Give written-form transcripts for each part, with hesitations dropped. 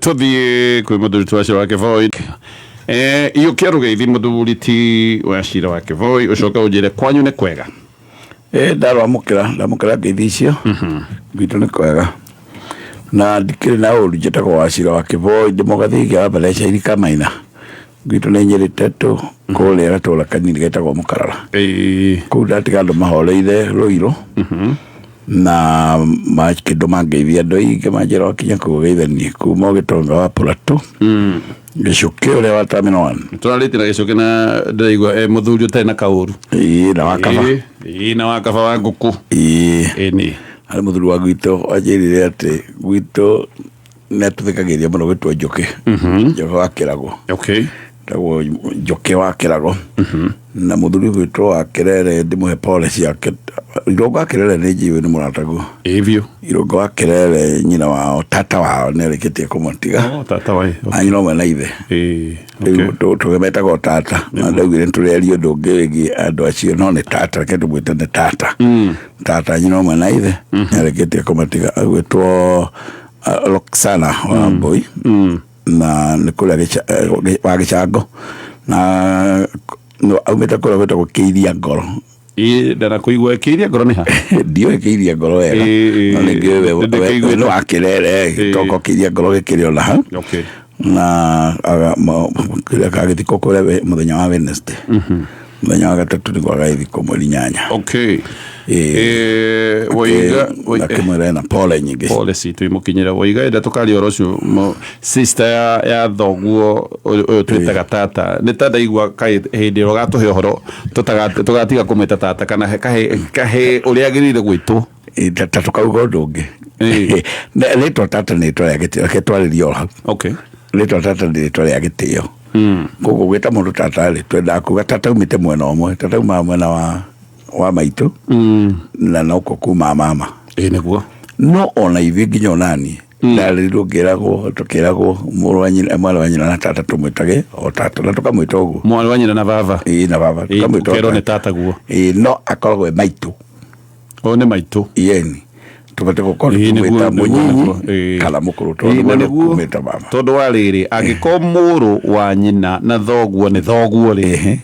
Tũthiĩ kwĩ mũthuri ti Wacira wa Kĩboi. Iyũkia rũgeithi mũthuri ti Wacira wa Kĩboi, ũcoke ũnjĩre kwanyu nĩ kwega. Ĩ ndarwamũkĩra, ndamũkĩra ngeithi icio. Gwitũ nĩ kwega na ndikĩrĩ na ũru. Njĩtagwo Wacira wa Kĩboi, ndĩ mũgathĩgi wa Mbereca Irika Maina. Gwitũ nĩ Nyĩrĩ Tetũ, kũrĩa gatũra kanini getagwo Mũkarara. Kũu ndatiga andũ mahoreire Rũirũ na makĩndũ mangeithia andũ aingĩ, manjĩra wakinya kũu ũgeithanie kuma ũgĩtonga wa Plateau, Gĩcũkĩ ũrĩa wa Terminal One. Tũrarĩtie na Gĩcũkĩ na ndĩraigua e mũthuri ũtarĩ na kaũru. Ĩĩ, na wakaba. Ĩĩ, na wakaba wa ngũkũ. Ĩĩ. Ĩni. Harĩ mũthuri wa gwitũ wanjĩrire atĩ gwitũ nĩ atũthekagĩria mũno gwĩtwo Njũkĩ, Njũkĩ wa Kĩrago. Tagwo Njũkĩ wa Kĩrago. Na mũthuri gwĩtwo wa Kĩrere, ndĩmũhe pole ciake. Irũngo wa Kĩrere nĩ njĩũĩ nĩ mũrataguo. Ĩĩ biũ. Irũngo wa Kĩrere, nyina wao, tata wao nĩ arĩkĩtie kũmũtiga. Oh, tata wa. A nyina ũmwe na ithe. Rĩu tũgĩmetagwo tata, na ndaugire nĩ tũrĩaria ũndũ ũngĩ wĩgiĩ andũ acio, no nĩ tata, reke tũmwĩte nĩ tata. Tata nyina ũmwe na ithe nĩ arĩkĩtie kũmatiga, agwĩtwo Roxana wa Mbui, na nĩ kũrĩa wa Gĩcango, na no aumĩte kũrĩa gwĩtagwo Kĩiria Ngoro. Ĩĩ, ndanakũigua. Kĩiria Ngoro nĩ ha? Ndiũĩ Kĩiria Ngoro wega. No nĩ ngĩũĩ. Nĩndĩkĩiguĩte. We nĩ wa Kĩrere, toko Kĩiria Ngoro gĩkĩrĩ ona hau. Na kĩrĩa gagĩthikwo kũrĩa mũthenya wa Wednesday, mũthenya wa gatatũ nĩguo agagĩthikwo, mweri 8. Ĩĩ. Woiga Akĩmwĩra ena pole nyingĩ. Pole citũ imũkinyĩre. Woiga enda tũkaria ũhoro ũcio sister ya thoguo ũyũ ũyũ twĩtaga tata, nĩ ta ndaigua kaĩ hĩndĩ ĩrĩa ũgatũhe ũhoro tũgatiga kũmwĩta tata kana kahĩ ũrĩa agĩrĩire gwĩtwo. Ĩ, ta tũkauga ũndũ ũngĩ. Rĩtwa tata nĩ rĩtwa rĩa gĩtĩo, reke twarĩrie o hau. Rĩtwa tata nĩ rĩtwa rĩa gĩtĩo. Koguo gwĩta mũndũ tata rĩ, twendaga kuga tata umĩte mwena ũmwe, tata umaga mwena wa maitũ na noko kuma mama. Ĩ nĩguo. No ona ithuĩ nginya onani ndarĩrirwo ngĩragwo, tũkĩragwo mũrũ wa nyina, mwarĩ wa nyina na tata tũmwĩtage o tata, na tũkamwĩta ũguo. Mwarĩ wa nyina na baba. Ĩĩ, na baba. Tũkamwĩta o ũkerwo nĩ tata. tata guo. Ĩĩ, no akoragwo e maitũ. Ũyũ nĩ maitũ. Yeni tũbatiĩ gũkorwo Ĩĩ, nĩguo, tũmwĩta nĩguo, mũnyinyi nĩguo, ĩĩ. kana mũkũrũ, Ĩĩ, tondũ na nĩguo nĩguo kumĩte mama. Tondũ wa rĩrĩ, angĩkorwo mũrũ wa nyina na thoguo nĩ thoguo rĩ,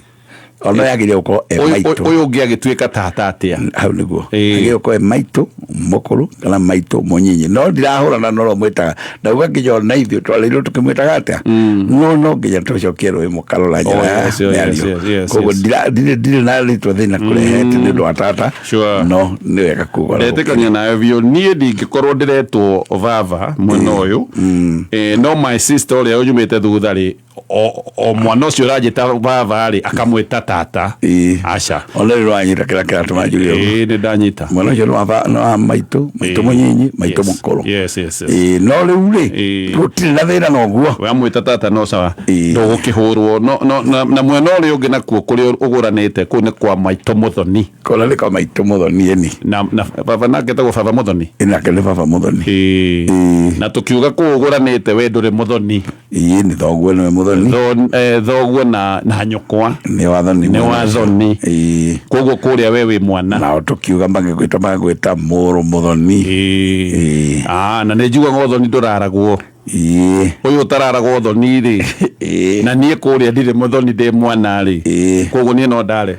Ona yagĩrĩire gũkorwo e maitũ. Ũyũ ũngĩ agĩtuĩka tata atĩa? Hau nĩguo. Ĩĩ. Agĩrĩire gũkorwo e maitũ mũkũrũ kana maitũ mũnyinyi, no ndirahũrana na ũrĩa ũmwĩtaga. Ndauga nginya ona ithuĩ twarĩirwo tũkĩmwĩtaga atĩa, no nginya tũcokie rũĩ mũkaro na njĩra ya mĩario. Koguo ndirĩ na rĩtwa thĩna kũrehete nĩ ũndũ wa tata. No nĩ wega kuga ũrĩa. Ndetĩkania nawe biũ. Niĩ ndingĩkorwo ndĩretwo baba mwena ũyũ. No my sister ũrĩa ũnyumĩte thutha rĩ, o mwana ũcio ũranjĩta baba rĩ, akamwĩta tata. Aca. Ona rĩrĩ wanyita kĩrĩa kĩratũma njuge ũguo? Ĩĩ, nĩ ndanyita. Mwana ũcio nĩ wa maitũ, maitũ mũnyinyi, maitũ mũkũrũ. Ĩĩ, no rĩu rĩ, gũtirĩ na thĩna na ũguo. Wamwĩta tata no sawa, ndũgũkĩhũrwo. No, no, na mwena ũrĩa ũngĩ nakuo kũrĩa ũgũranĩte kũu nĩ kwa maitũ mũthoni. Kũrĩa nĩ kwa maitũ mũthoni, ĩni. Na baba nake etagwo baba mũthoni. Ĩ, nake nĩ baba mũthoni. Na tũkiuga kũu ũgũranĩte we ndũrĩ mũthoni. Ĩĩ, nĩ thoguo nĩwe mũthoni. Thoguo na nyũkwa. Nĩ wathoni. Nĩ wathoni. Koguo kũrĩa we wĩ mwana. Nao tũkiuga magĩgwĩta mũrũ mũthoni. Ah, na nĩ njugaga ũthoni ndũraragwo. Ũyũ ũtararagwo ũthoni rĩ, na niĩ kũrĩa ndirĩ mũthoni, ndĩ mwana rĩ, koguo niĩ no ndare.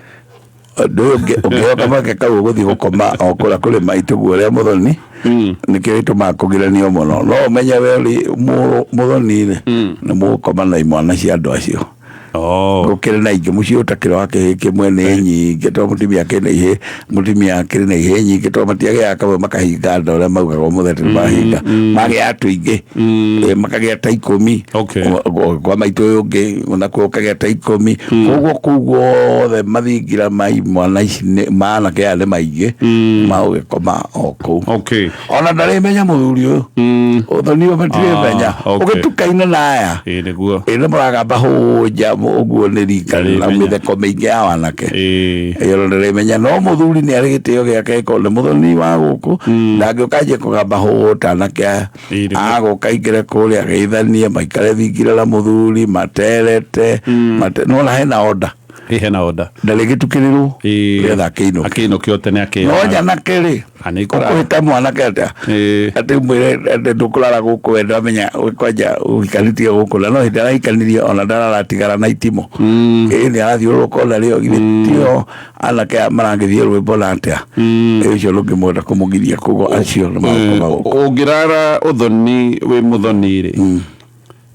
Ũndũ ũyũ ũngĩheo kamweke kau ũgũthiĩ gũkoma o kũrĩa kũrĩ maitũ guo ũrĩa mũthoni, nĩkĩo gĩtũmaga kũgiranio mũno. No ũmenye we ũrĩ mũrũ mũthoni rĩ, nĩ mũgũkoma na imwana cia andũ acio. Gũkĩrĩ na ingĩ mũciĩ ũtakĩrĩ wa kĩhĩ kĩmwe nĩ nyingĩ, tondũ mũtumia akĩrĩ na ihĩ, mũtumia akĩrĩ na ihĩ nyingĩ, tondũ matiagĩaga kamwe makahinga nda ũrĩa maugaga ũmũthĩ atĩ nĩmahinga. Magĩaga tũingĩ. Makagĩa ta 10. Kwa maitũ ũyũ ũngĩ onakuo ũkagĩa ta 10. Koguo kũu guothe mathingira ma imwana ici ma anake aya nĩ maingĩ ma ũgĩkoma o kũu. Ona ndarĩmenya mũthuri ũyũ. Ũthoni ũyũ matirĩmenya. Ũgĩtukaine na aya. Ĩĩ, nĩguo. Ĩĩ, nĩ mũragamba hũnja ũguo nĩ rika na Ndarĩmenya. mĩtheko mĩingĩ ya wanake. Ĩĩ, ona ndarĩmenya, no mũthuri nĩ arĩ gĩtĩo gĩake, ĩkorwo nĩ mũthoni wa gũkũ, ndangĩũka anjie kũgamba hũta anake aya. Ĩĩ, nĩguo. Agũka aingĩre kũrĩa ageithanie, maikare thingira na mũthuri materete, nona hena order. Hena order. Ndarĩgĩtukĩrĩrwo nĩgetha akĩinũke. Akĩinũkio tene akĩ No nyanake rĩ, Ah, nĩ ikũrara. ũkũhĩta mwanake atĩa atĩ mwĩre atĩ ndũkũrara gũkũ, we ndamenya kwanja ũhikanĩtie gũkũ, na no hĩndĩ arahikanirie ona ndararatigara na itimũ. Ĩ nĩ arathiũrũrũka ona rĩo, githĩ tio anake aya maragĩthiĩ rwĩmbo na atĩa? Ĩ ũcio ndũngĩmwenda kũmũgiria, koguo acio nĩ magũkoma gũkũ. Ũngĩrara ũthoni wĩ mũthoni rĩ,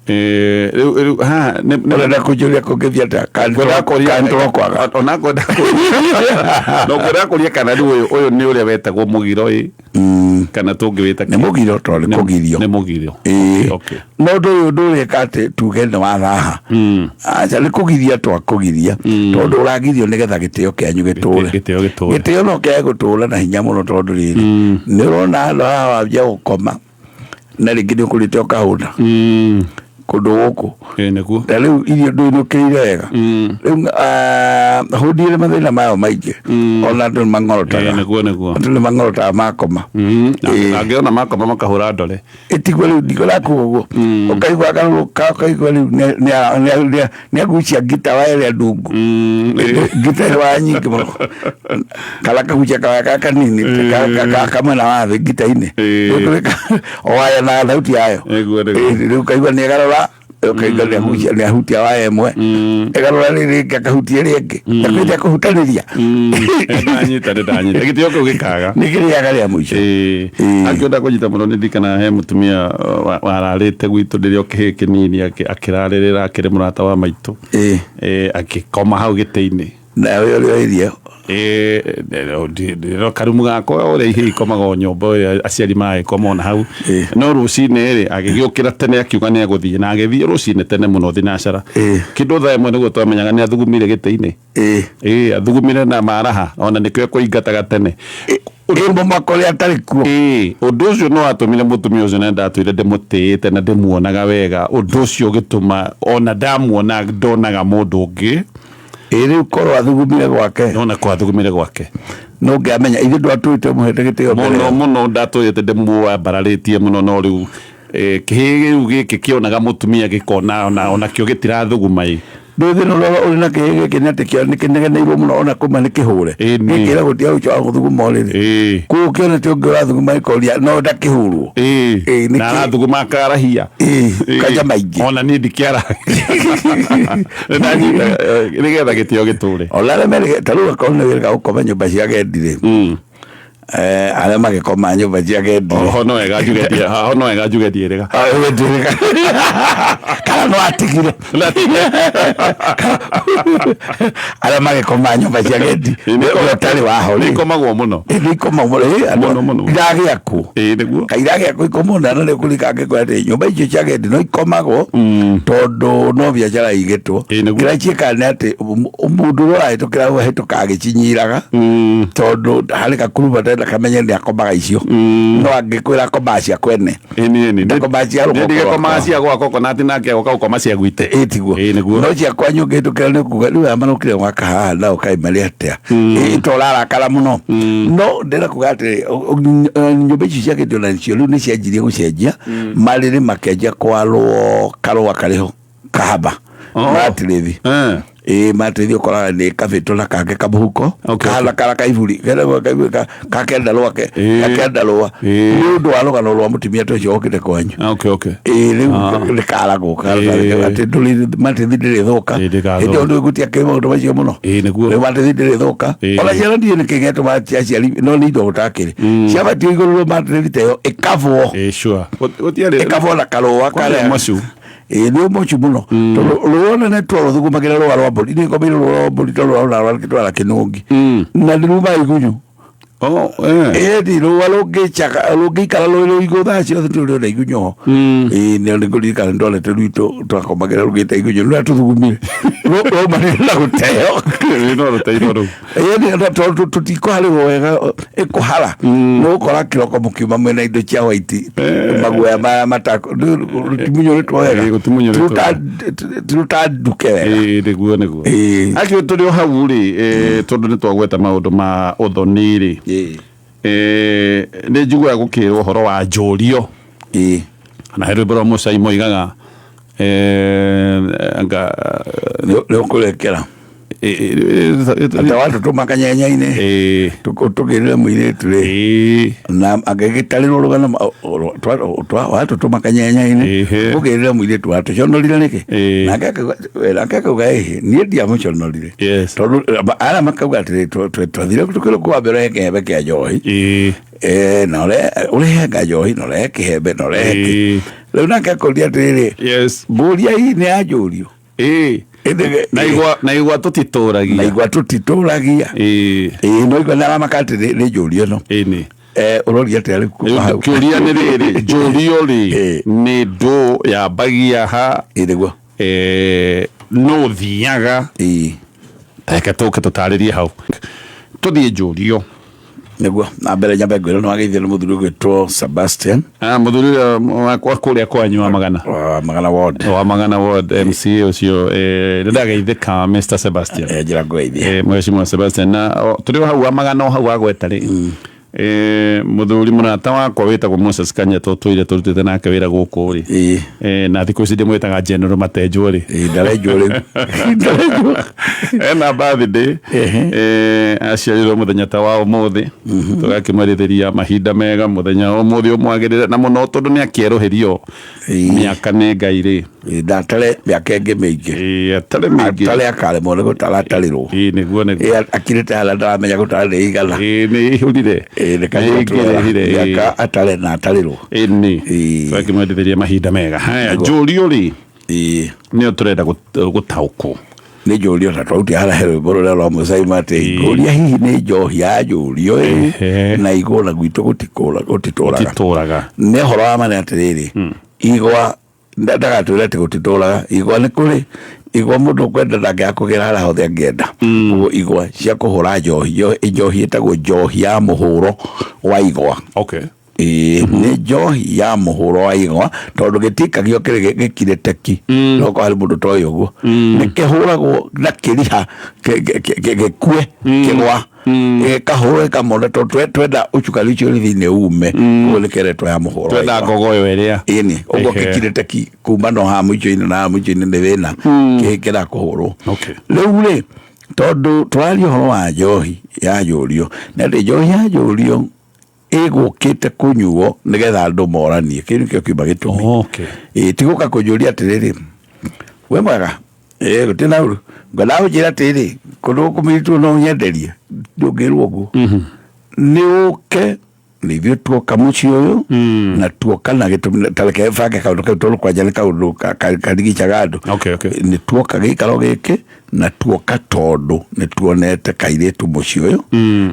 rĩu haha Ũrenda kũnjũria kũngĩthiĩ atĩa? Kana Ngwendaga kũria- kana tũrokwaga? Ona ngwenda no ngwendaga kũria kana rĩu ũyũ nĩ ũrĩa wetagwo mũgiro ĩ, kana tũngĩwĩta Nĩ mũgiro tondũ nĩ kũgirio. Nĩ mũgiro. Ĩĩ. Okay. No ũndũ ũyũ ndũreka atĩ tuge nĩ wathaha, aca, nĩ kũgiria twakũgiria, tondũ ũragirio nĩgetha gĩtĩo kĩanyu gĩtũre. Gĩtĩo gĩtũre. Gĩtĩo no kĩage gũtũra na hinya mũno, tondũ rĩrĩ, nĩ ũrona handũ haha wambia gũkoma na rĩngĩ nĩ ũkũrĩte ũkahũna kũndũ gũkũ. Ĩ nĩguo. Na rĩu irio ndũinũkĩire wega. Rĩu hũndi ĩrĩ mathĩna mayo maingĩ, ona andũ nĩ mang'orotaga. Ĩ nĩguo. Andũ nĩ mang'orotaga makoma. Ĩĩ. Angĩona makoma makahũra ndore. Ĩtiguo rĩu ndikũraku ũguo, ũkaigua agarũrũka, ũkaigua rĩu nĩ agucia ngita waya ĩrĩa ndungu, ngita ĩrĩ waya nyingĩ mũno, kana kagucia kawaya gaka kanini ka mwena wa thĩ ngita-inĩ. Ĩĩ. O waya na thauti yayo. Nĩguo. Ĩĩ, rĩu ũkaigua nĩ ĩgarũra, ũkaigua nĩ agucia, nĩ ahutia waya ĩmwe, ĩgarũra rĩrĩ rĩngĩ, akahutia ĩrĩa ĩngĩ, akwĩte kũhutanĩria. Nĩ ndanyita, nĩ ndanyita, gĩtĩo kĩu gĩkaga. Nĩ kĩrĩaga rĩa mũico. Ĩĩ. Ĩĩ. Akĩenda kũnyita mũno, nĩ ndirikanaga he mũtumia wararĩte gwitũ ndĩrĩ o kĩhĩĩ kĩnini, akĩrarĩrĩra, akĩrĩ mũrata wa maitũ. Akĩkoma hau gĩtĩ-inĩ. Nawe ũrĩa irio. Ĩĩ, karumu gakwa ũrĩa ihĩĩ ikomaga o nyũmba ũrĩa aciari maragĩkoma ona hau. No rũcinĩ rĩ, agĩgĩũkĩra tene, akiuga nĩ egũthiĩ, na agĩthiĩ rũcinĩ tene mũno thinacara, kĩndũ thaa 1 nĩguo twamenyaga nĩ athugumire gĩtĩ-inĩ. Ĩĩ, athugumire na maraha, ona nĩkĩo ekũingataga tene. Ĩ mũmako ũrĩa atarĩ kuo. Ĩĩ, ũndũ ũcio no watũmire mũtumia ũcio, na ndatũire ndĩmũtĩĩte na ndĩmuonaga wega, ũndũ ũcio ũgĩtũma ona ndamuona ndonaga mũndũ ũngĩ. Ĩ rĩu korwo athugumire gwake. Nona ko athugumire gwake. No ngĩamenya ithuĩ ndwatũĩte mũhete gĩtĩo mbere Mũno ĩyo. Mũno, ndatũrĩte ndĩmuambararĩtie mũno, no rĩu kĩhĩĩ rĩu gĩkĩ kĩonaga mũtumia gĩkona ona onakĩo gĩtirathuguma ĩ. Ndũĩ thĩna ũrĩa ũrĩ na kĩhĩĩ gĩkĩ nĩ atĩ kĩo nĩ kĩnegeneirwo mũno, ona kũma nĩ kĩhũre. Gĩkĩra gũtiga ũcio wa gũthuguma ũrĩrĩ. Koguo kĩonete ũngĩ ũrathuguma gĩkoria no ndakĩhũrwo. Ĩĩ, na arathuguma akarahia. Ĩĩ, kanja maingĩ. Ona niĩ ndikĩara nĩndanyita nĩgetha gĩtĩo gĩtũre. Ona arĩa merĩ ta rĩu akorwo nĩ wĩrĩga gũkoma nyũmba cia agendi rĩ, arĩa magĩkoma nyũmba cia agendi rĩ. Ho no wega njuge ho no wega njuge ndiĩrĩga. Ah, we ndĩrĩga. Kana no atigire arĩa magĩkoma nyũmba cia agendi, we ũtarĩ waho rĩ. Nĩikomagwo mũno. Nĩ ikoma mũno ĩ, andũ Mũno, mũno. iragĩakwo. Ĩĩ nĩguo. Kairagĩakwo ikomwo, na nĩ kũrika angĩkorwo atĩ nyũmba icio cia agendi no ikomagwo, tondũ no biacara igĩtwo. Ĩĩ, nĩguo. Kĩrĩa ciĩkaga nĩ atĩ mũndũ ũrĩa ũrahĩtũkĩra hau ahĩtũkaga agĩcinyiraga, tondũ harĩ gakuruba tenda kamenye nĩ akomaga icio, no angĩkwĩra akomaga cia kwene. Ĩni ĩni. Ndakomaga cia rũgongo Ndigĩkomaga rwakwa. cia gwakwa kokonati, nake agoka gũkoma cia gwitũ. Ĩ tiguo? Ĩĩ nĩguo. No cia kwanyu ũngĩhĩtũkĩra nĩ kuga rĩu aya marokire gwaka haha nao kaĩ marĩ atĩa? Ĩ to ũrarakara mũno. No ndĩrenda kuga atĩrĩ, nyũmba icio cia kĩndũ nacio rĩu nĩ cianjirie gũcenjia marĩrĩ, makĩanjia kwarwo karũa karĩ ho kahaba. Matirĩthi. Ĩĩ, matirĩthi ũkoraga nĩ kabĩtwo na kangĩ kamũhuko kahana kara kaiburi kenagwo kaiburi kakenda rwake. Gakenda rũa. Nĩ ũndũ wa rũgano rwa mũtumia ta ũcio wokĩte kwanyu. Ĩĩ, rĩu nĩ karagwo atĩ ndũrĩ matirĩthi ndĩrĩthũka. Ĩĩ, ndĩgathũka. Hĩndĩ ĩyo ndũgũtia kĩ maũndũ macio mũno. Ĩĩ nĩguo. Rĩu matirĩthi ndĩrĩthũka. Ona ciana ndiĩ nĩ kĩgetwo cia aciari, no nĩ indo gũtakĩrĩ ciabatio igũrũ matirĩthi ta ĩyo ĩkabwo. Ĩĩ sure. Gũtiarĩ Ĩkabwo na karũa Kwarĩ karĩa ũmocu. Ĩĩ, nĩ ũmocu mũno, tondũ rũa nene twarũthugumagĩra rũa rwa mbũri, nĩ ngomeire rũa rwa mbũri, tondũ rũa rwa twara kĩnũngi na nĩ rumaga igunyũ. Oh, eh. Ĩni rũa rũngĩcaga rũngĩikara rũĩ rũigũ thaa ciothe tũrĩ ona igunyũ ho. Ĩĩ, nĩ ngũririkana nĩ twonete rwitũ twakomagĩra rũgĩte igunyũ rũrĩa tũthugumire rwaumanire na gũteo. Ĩĩ, no rũteirwo rũu. Ĩni tondũ tũtikũharĩrwo wega, ĩkũhara nĩ gũkora kĩroko mũkiuma mwĩna indo cia white, maguoya maya matako rũtimunyũrĩtwo wega. Ĩĩ, gũtimunyũrĩtwo wega. Tirũtanduke wega. Ĩĩ nĩguo. Ĩĩ. Akio tũrĩ o hau rĩ, tondũ nĩ twagweta maũndũ ma ũthoni rĩ, nĩ njiguaga gũkĩrwo ũhoro wa njũrio, na he rwĩmbo rwa Mũcai moigaga anga Nĩ ũkũrekera. Atĩ watũtũma kanyenya-inĩ tũkĩrĩre mũirĩtu rĩ, na agĩgĩtarĩrwo rũgano watũtũma kanyenya-inĩ ũkĩrĩre mũirĩtu, watũconorire nĩkĩ? Nake akauga, ĩhĩ, niĩ ndiamũconorire. Tondũ arĩa makauga atĩrĩ, twathire tũkĩrwo kwambe ũrehe kĩhembe kĩa njohi. Na ũrehenga njohi na ũrehe kĩhembe na ũrehe kĩ. Rĩu nake akũria atĩrĩrĩ, ngũria hihi nĩ yanjũrio? Na igwa, na igwa tũtitũragia. Na igwa tũtitũragia. Ĩĩ, no igwa nĩ aramaka atĩ nĩ njũrio ĩno. Ĩni. Ũroria atĩa rĩu kuma hau? Kĩũria nĩ rĩrĩ, njũrio rĩ, nĩ ndũ yambagia ha? Ĩĩ, nĩguo. No thiaga. Reke tũke tũtarĩrie hau, tũthiĩ njũrio. Nĩguo, na mbere nyambe ngwĩre nĩ wageithio nĩ mũthuri ũgwĩtwo Sebastian. Ah, mũthuri ũrĩa wa kũrĩa kwanyu wa Magana. Wa Magana Ward. Wa Magana Ward, MCA ũcio, nĩ ndageithĩka Mr Sebastian. Njĩra ngũgeithie. Mheshimiwa Sebastian, na tũrĩ o hau wa Magana, o hau wagweta rĩ, mũthuri mũrata wakwa wĩtagwo Moses Kanyeta, tũire tũrutĩte nake wĩra gũkũ rĩ, na thikũ ici ndĩmwĩtaga General Matenjwo rĩ. Ĩĩ, ndarenjwo rĩu, ndarenjwo. Ena birthday. Aciarirwo mũthenya ta wa ũmũthĩ, tũgakĩmwarĩrĩria mahinda mega, mũthenya wa ũmũthĩ ũmwagĩrĩre na mũno, tondũ nĩ akĩerũhĩrio mĩaka nĩ Ngai rĩ. Ĩĩ, ndatare mĩaka ĩngĩ mĩingĩ. Atarĩ mĩingĩ. Atare akaremwo nĩ gũtara atarĩrwo. Ĩĩ, nĩguo nĩguo. Akirĩte harĩa ndaramenya gũtara nĩ igana. Ĩĩ, nĩ ihũrire. Ĩĩ, nĩ kanua. Nĩ ingĩrĩhire, ĩĩ. Mĩaka atare na atarĩrwo. Ĩni. Tũgakĩmwendithĩria mahinda mega. Haya, njũrio rĩ, nĩyo tũrenda gũtaũkwo. Nĩ njũrio na twarutia harĩa he rwĩmbo rũrĩa rwa Mũcaima atĩ ngũria hihi nĩ njohi ya njũrio ĩ, na igũra na gwitũ gũtitũraga. Titũraga. Nĩ ũhoro wa ma nĩ atĩrĩrĩ, igwa ndagatwĩre atĩ gũtitũraga. Igwa nĩ kũrĩ igwa, mũndũ ũkwenda ndangĩaga kũgĩra harĩa hothe angĩenda. Ũguo igwa cia kũhũra njohi, njohi ĩtagwo njohi ya mũhũro wa igwa. Ĩĩ, nĩ njohi ya mũhũro wa igwa, tondũ gĩtikagio kĩrĩ gĩkirĩte ki. No korwo harĩ mũndũ toĩ ũguo, nĩ kĩhũragwo na kĩriha gĩkue kĩgwa, gĩkahũrwo gĩkamonda, tondũ twenda ũcukari ũcio ũrĩ thĩinĩ ume. Ũguo nĩ keretwo ya mũhũro wa Twenda igwa. ngogoyo ĩrĩa. Ĩni ũguo. Gĩkirĩte ki kuma no haha mũico-inĩ na haha mũico-inĩ nĩ thĩna kĩra kũhũrwo. Rĩu rĩ, tondũ tũraria ũhoro wa njohi ya njũrio, nĩ atĩ njohi ya njũrio ĩgũkĩte kũnyuo nĩgetha andũ moranie. Kĩu nĩkĩo kiuma gĩtũmi. Ĩĩ, ti gũka kũnjũria atĩrĩrĩ, we mwega, ĩĩ, gũtirĩ na ũru, ngwendaga gũnjĩra atĩrĩrĩ, kũndũ gũkũ mĩritũ no ũnyenderie. Ndũngĩrwo ũguo, nĩ ũke nĩ ithuĩ tuoka mũciĩ ũyũ na tuoka na gĩtũmi. Ta reke bange kaũndũ kau, tondũ kwanja nĩ kaũndũ karigicaga andũ. Nĩ tuoka gĩikaro gĩkĩ na tuoka tondũ nĩ tuonete kairĩtu mũciĩ ũyũ,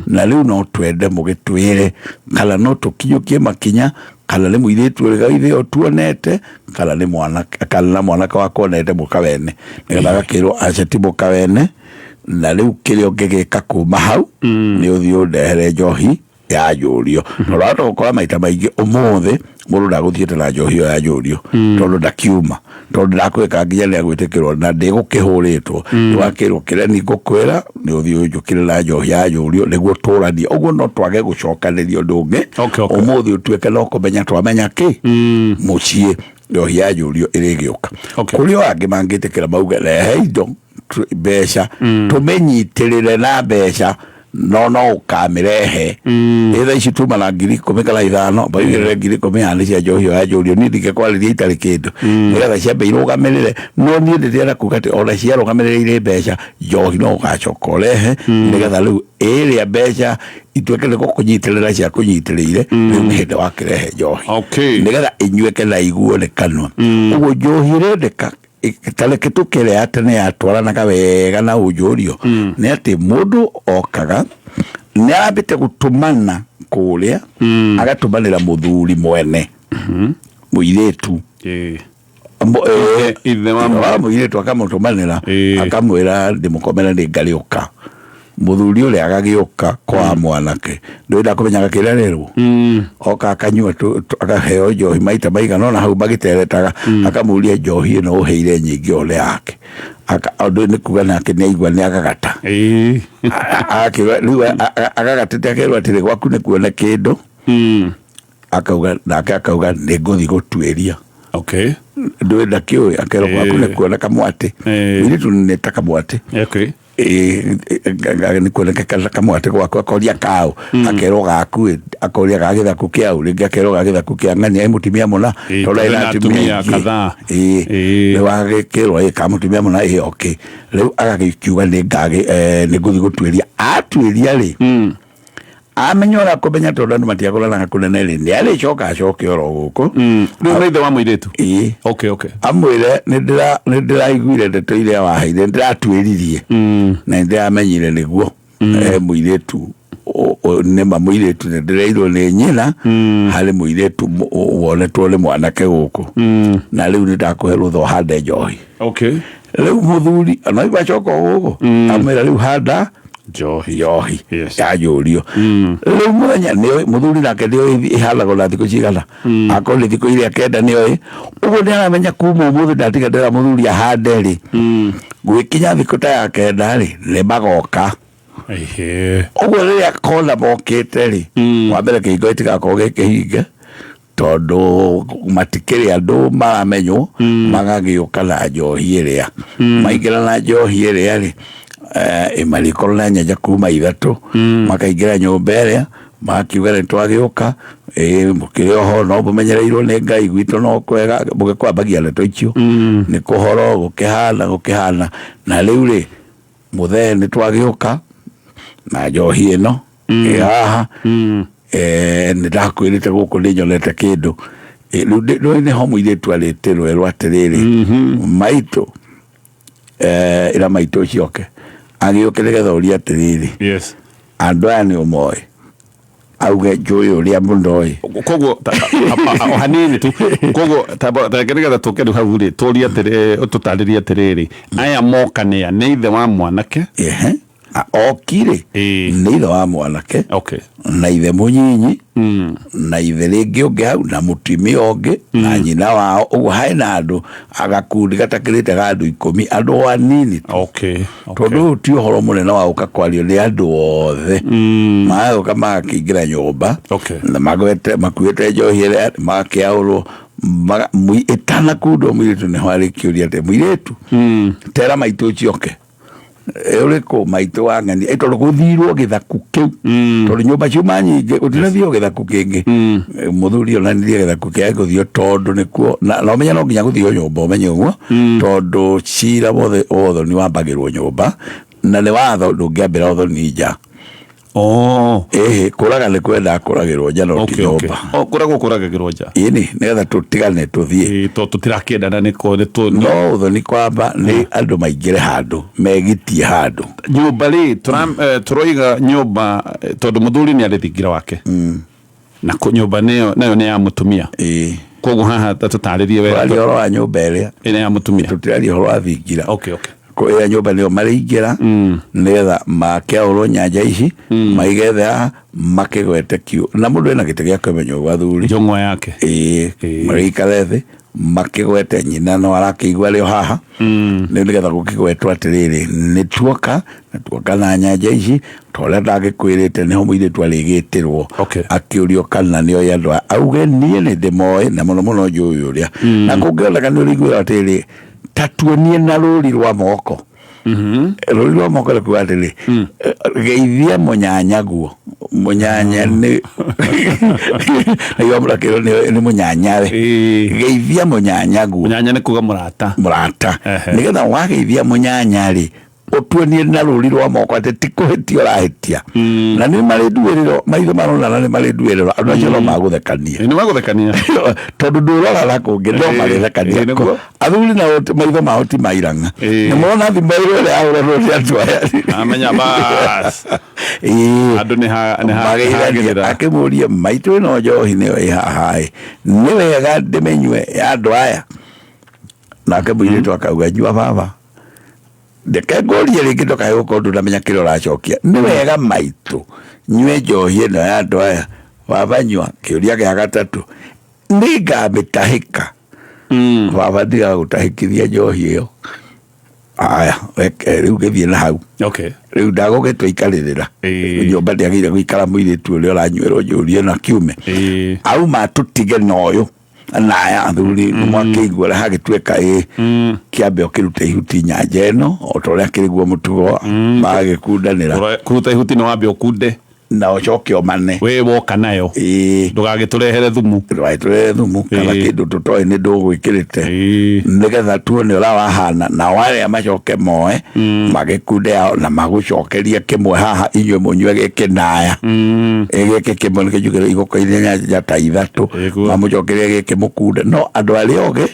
na rĩu no twende mũgĩtwĩre kana no tũkinyũkie makinya, kana nĩ mũirĩtu ũrĩa ithe tuonete, kana nĩ mwanake, kana na mwanake wakwa onete mũkawene, nĩgetha agakĩrwo aca ti mũkawene. Na rĩu kĩrĩa ũngĩgĩka kuma hau nĩ ũthiĩ ũndehere njohi ya njũrio. Tondũ wahota gũkora maita maingĩ ũmũthĩ mũndũ ndagũthiĩte na njohi ĩyo ya njũrio, tondũ ndakiuma, tondũ ndakwĩka nginya nĩ agwĩtĩkĩrwo na ndĩgũkĩhũrĩtwo. Wakĩrwo kĩrĩa ni ngũkwĩra nĩ ũthiĩ ũnjũkĩre na njohi ya njũrio nĩguo tũranie. Ũguo no twage gũcokanĩria ũndũ ũngĩ. Ũmũthĩ ũtuĩke no kũmenya twamenya kĩ mũciĩ njohi ya njũrio ĩrĩgĩũka. Kũrĩ o angĩ mangĩtĩkĩra mauge rehe indo, mbeca tũmĩnyitĩrĩre na mbeca, no ũkamĩrehe ĩ thaa ici tuma na 10,000 kana 5, maigĩrĩre 10,000 haha nĩ cia njohi ĩyo ya njũrio. Niĩ ndingĩkwarĩria itarĩ kĩndũ, nĩgetha ciambe irũgamĩrĩre. No niĩ ndĩrenda kuga atĩ ona ciarũgamĩrĩra irĩ mbeca, njohi no ũgacoka ũrehe, nĩgetha rĩu ĩrĩa mbeca ituĩke nĩ gũkũnyitĩrĩra cia kũnyitĩrĩire. Rĩu nĩ hĩndĩ wakĩrehe njohi nĩgetha ĩnyuĩke na iguo nĩ kanua. Ũguo njohi ĩrendeka. Ta reke tũkere ya tene yatwaranaga wega na ũnjũrio, nĩ atĩ mũndũ okaga nĩ arambĩte gũtũmana kũrĩa, agatũmanĩra mũthuri mwene mũirĩtu. Ithe wa wa mũirĩtu, akamũtũmanĩra, akamwĩra ndĩmũkomere nĩ ngarĩũka. Mũthuri ũrĩa agagĩũka kwa mwanake, ndũrĩ kũmenyaga kĩrĩa rĩrwo oka akanyua akaheo njohi maita maigana ona hau magĩteretaga, akamũria njohi ĩno ũheire nyingĩ one yake. Ũndũ nĩ kuga nake nĩ aigua nĩ agagata. Akĩrwo rĩu agagatĩte, akerwo atĩrĩ, gwaku nĩ kuona kĩndũ. Akauga nake akauga nĩ ngũthiĩ gũtuĩria. Ndũĩ ndakĩũĩ, akerwo gwaku nĩ kuona kamwatĩ. Mũirĩtu nĩ ta kamwatĩ. Nĩ kuoneka kamwatĩ gwakwa, akoria kaũ, akerwo gaku, akoria ga gĩthaku kĩau, rĩngĩ akerwo ga gĩthaku kĩa ng'ania, ĩ mũtumia mũna. Ĩ, tondũ tondũ ena ena atumia atumia aingĩ. kadhaa. Ĩ, Ĩ. rĩu agagĩkĩrwo ĩ ka mũtumia mũna, ĩ okay, rĩu agagĩkiuga nĩ ngagĩ nĩ ngũthiĩ gũtuĩria. Atuĩria rĩ, amenya ũrĩa kũmenya, tondũ andũ matiagũranaga kũnene rĩ, nĩ arĩcoka acoke oro gũkũ. Rĩu nĩ ithe wa mũirĩtu? Ĩ. Okay. Amwĩre nĩ ndĩraiguire ndeto iria waheire, nĩ ndĩratuĩririe na nĩ ndĩramenyire nĩguo mũirĩtu nĩma mũirĩtu nĩ ndĩreirwo nĩ nyina harĩ mũirĩtu wonetwo nĩ mwanake gũkũ, na rĩu nĩ ndakũhe rũtha ũhande njohi. Rĩu mũthuri no acoka o gũkũ, amwĩra rĩu handa njohi. Njohi. Yes. Yanjũrio rĩu mũthenya nĩoĩ mũthuri nake nĩoĩ ĩhandagwo na thikũ cigana, akorwo nĩ thikũ iria 9 nĩoĩ ũguo, nĩ aramenya kuma ũmũthĩ ndatiga ndĩra mũthuri ahande rĩ, gwĩkinya thikũ ta ya 9 rĩ, nĩ magoka. Ũguo rĩrĩa kona mokĩte rĩ, wa mbere kĩhingo gĩtigakorwo gĩ kĩhinge, tondũ matikĩrĩ andũ maramenywo. Magagĩũka na njohi ĩrĩa, maingĩra na njohi ĩrĩa rĩ, marĩkorwo na nyanja kuma 3, makaingĩra nyũmba ĩrĩa, makiuga nĩ twagĩũka, ĩ mũkĩrĩ oho, no mũmenyereirwo nĩ Ngai gwitũ no kwega, mũgĩkwambagia ndeto icio nĩ kũhoro gũkĩhana gũkĩhana, na rĩu rĩ, mũthee nĩ twagĩũka na njohi ĩno ĩ haha. Nĩ ndakwĩrĩte gũkũ nĩ nyonete kĩndũ. Rĩu nĩho mũirĩtu arĩtĩrwo erwo atĩrĩrĩ, maitũ, ĩra maitũ ũcio oke agĩũke nĩgetha ũrie atĩrĩrĩ, andũ aya nĩ ũmoĩ, auge njũĩ ũrĩa mũno ĩ. Koguo o hanini tu, koguo tareke nĩgetha tũke rĩu hau rĩ, tũrie atĩrĩ, tũtarĩrie atĩrĩrĩ, aya moka nĩa? Nĩ ithe wa mwanake? Ehe. Okire nĩ ithe wa mwanake na ithe mũnyinyi na ithe rĩngĩ ũngĩ hau na mũtumia ũngĩ na nyina wao, ũguo harĩ na andũ agakundi gatakĩrĩte ga andũ 10, andũ o anini tu. Tondũ ũyũ ti ũhoro mũnene wa gũka kwario nĩ andũ othe. Magũka magakĩingĩra nyũmba na magwete makuĩte njohi ĩrĩa magakĩaũrwo, ĩtanakundwo mũirĩtu nĩho arĩkĩũria atĩ, mũirĩtu, tera maitũ ũcio oke. Ũrĩkũ maitũ wa ng'ani? Tondũ gũthirwo gĩthaku kĩu, tondũ nyũmba ciuma nyingĩ, gũtinathio gĩthaku kĩngĩ. Mũthuri onanirie gĩthaku kĩa gũthio, tondũ nĩkuo na ũmenye no nginya gũthio nyũmba, ũmenye ũguo, tondũ cira wothe wothe nĩ wambagĩrwo nyũmba, na nĩ watho, ndũngĩambĩra ũthoni nja. Ĩhĩ, kũraga nĩ kwendaga kũragĩrwo nja, no ti nyũmba. Oh, kũragwo kũragagĩrwo nja. Ĩni, nĩgetha tũtigane tũthiĩ. Ĩ, tondũ tũtirakĩendana nĩko nĩ tũ No ũthoni kwamba nĩ andũ maingĩre handũ, megitie handũ. Nyũmba rĩ, tũroiga nyũmba, tondũ mũthuri nĩ arĩ thingira wake na nyũmba nĩyo nayo nĩ ya mũtumia. Koguo haha ta tũtarĩrie wega. Tũraria ũhoro wa nyũmba ĩrĩa ĩrĩa ya mũtumia. Tũtiraria ũhoro wa thingira. Okay. Ĩrĩa nyũmba nĩyo marĩingĩra nĩgetha makĩaũrwo nyanja ici, maige thĩ haha makĩgwete kiu, na mũndũ ena gĩtĩ gĩa kwĩmenya ũguo athuri njũng'wa yake. Ĩĩ, marĩikare thĩ makĩgwete, nyina no arakĩigua arĩ o haha rĩu, nĩgetha gũkĩgwetwo atĩrĩrĩ, nĩ tuoka na tuoka na nyanja ici ta ũrĩa ndagĩkwĩrĩte, nĩho mũirĩtu arĩgĩtĩrwo akĩũrio kana nĩoĩ andũ aya, auge niĩ nĩ ndĩmoĩ, na mũno mũno njũĩ ũrĩa, na kũngĩoneka nĩ ũrĩiguĩra atĩrĩrĩ, ta tuonie na rũri rwa moko. Rũri rwa moko nĩ kuga atĩrĩ, geithia mũnyanyaguo, mũnyanya nĩ nĩguo mũrakĩrwo nĩ mũnyanyawe, geithia mũnyanyaguo. Mũnyanya nĩ kuga mũrata. Mũrata. Nĩgetha wageithia mũnyanya rĩ, ũtuonie na rũri rwa moko atĩ ti kũhĩtia ũrahĩtia, na nĩ marĩ nduĩrĩro, maitho maronana nĩ marĩ nduĩrĩro, andũ acio no magũthekania. Nĩ magũthekania. Tondũ ndũrora na kũngĩ no magĩthekania. Nĩguo. Athuri nao maitho mao ti mairang'a. Nĩ mona thimũ ĩrĩa yahũranwo nĩ andũ aya. Amenya bas. Andũ nĩ mageithania. hagĩrĩra. Akĩmũria, maitũ, ĩno njohi nĩyo ĩ haha ĩ, nĩ wega ndĩmĩnyue ya andũ aya? Nake mũirĩtu akauga, nyua baba, ndeke ngũrie rĩngĩ, ndũkae gũkorwo ndũnamenya kĩrĩa ũracokia. Nĩ wega maitũ nyue njohi ĩno ya andũ aya? Baba, nyua. Kĩũria gĩa gatatũ, nĩ ngamĩtahĩka? Baba, ndigaga gũtahĩkithia njohi ĩyo. Aya, reke rĩu gĩthiĩ na hau. Rĩu ndagũgĩtua ikarĩrĩra. Nyũmba ndĩagĩrĩire gũikara mũirĩtu ũrĩa ũranyuĩrwo njũrie na kiume auma, tũtige na ũyũ. Na aya athuri nĩ mwakĩigua ũrĩa hagĩtuĩka ĩ kĩambe ũkĩrute ihuti nyanja ĩno o ta ũrĩa kĩrĩ guo mũtugo magagĩkundanĩra. Kũruta ihuti nĩ wambe ũkunde. Na ũcoke ũmane. Wĩ woka nayo. Ndũgagĩtũrehere thumu. Ndũgagĩtũrehere thumu kana kĩndũ tũtoĩ nĩ ndũgwĩkĩrĩte, nĩgetha tuone ũrĩa wahana, nao arĩa macoke moe magĩkunde yao na magũcokerie kĩmwe haha inyuĩ mũnyue gĩkĩ naya. Ĩ gĩkĩ kĩmwe nĩkĩo njugire igũkoirie nyanja ta ithatũ. Mamũcokerie gĩkĩ mũkunde, no andũ arĩa ogĩ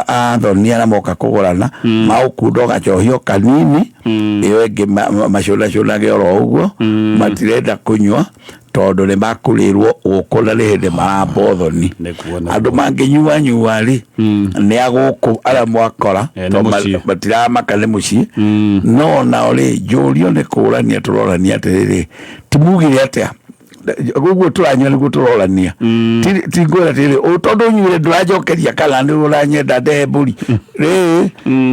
athoni arĩa moka kũgũrana maũkunda ũgacohio kanini, ĩyo ĩngĩ macũnacũnage oro ũguo, matirenda kũnyua tondũ nĩ makũrĩrwo gũkũ na nĩ hĩndĩ maramba ũthoni. Nĩguo. Andũ mangĩnyua nyua rĩ, nĩ agũkũ arĩa mwakora. Nĩ tondũ mũciĩ. Matiramaka nĩ mũciĩ, no nao rĩ, njũrio nĩ kũrania tũrorania atĩrĩrĩ, timugire atĩa ũguo tũranyua nĩguo tũrorania. Ti ngwĩra atĩrĩrĩ, tondũ ũnyuire ndũranjokeria kana nĩ ũranyenda ndehe mbũri rĩ,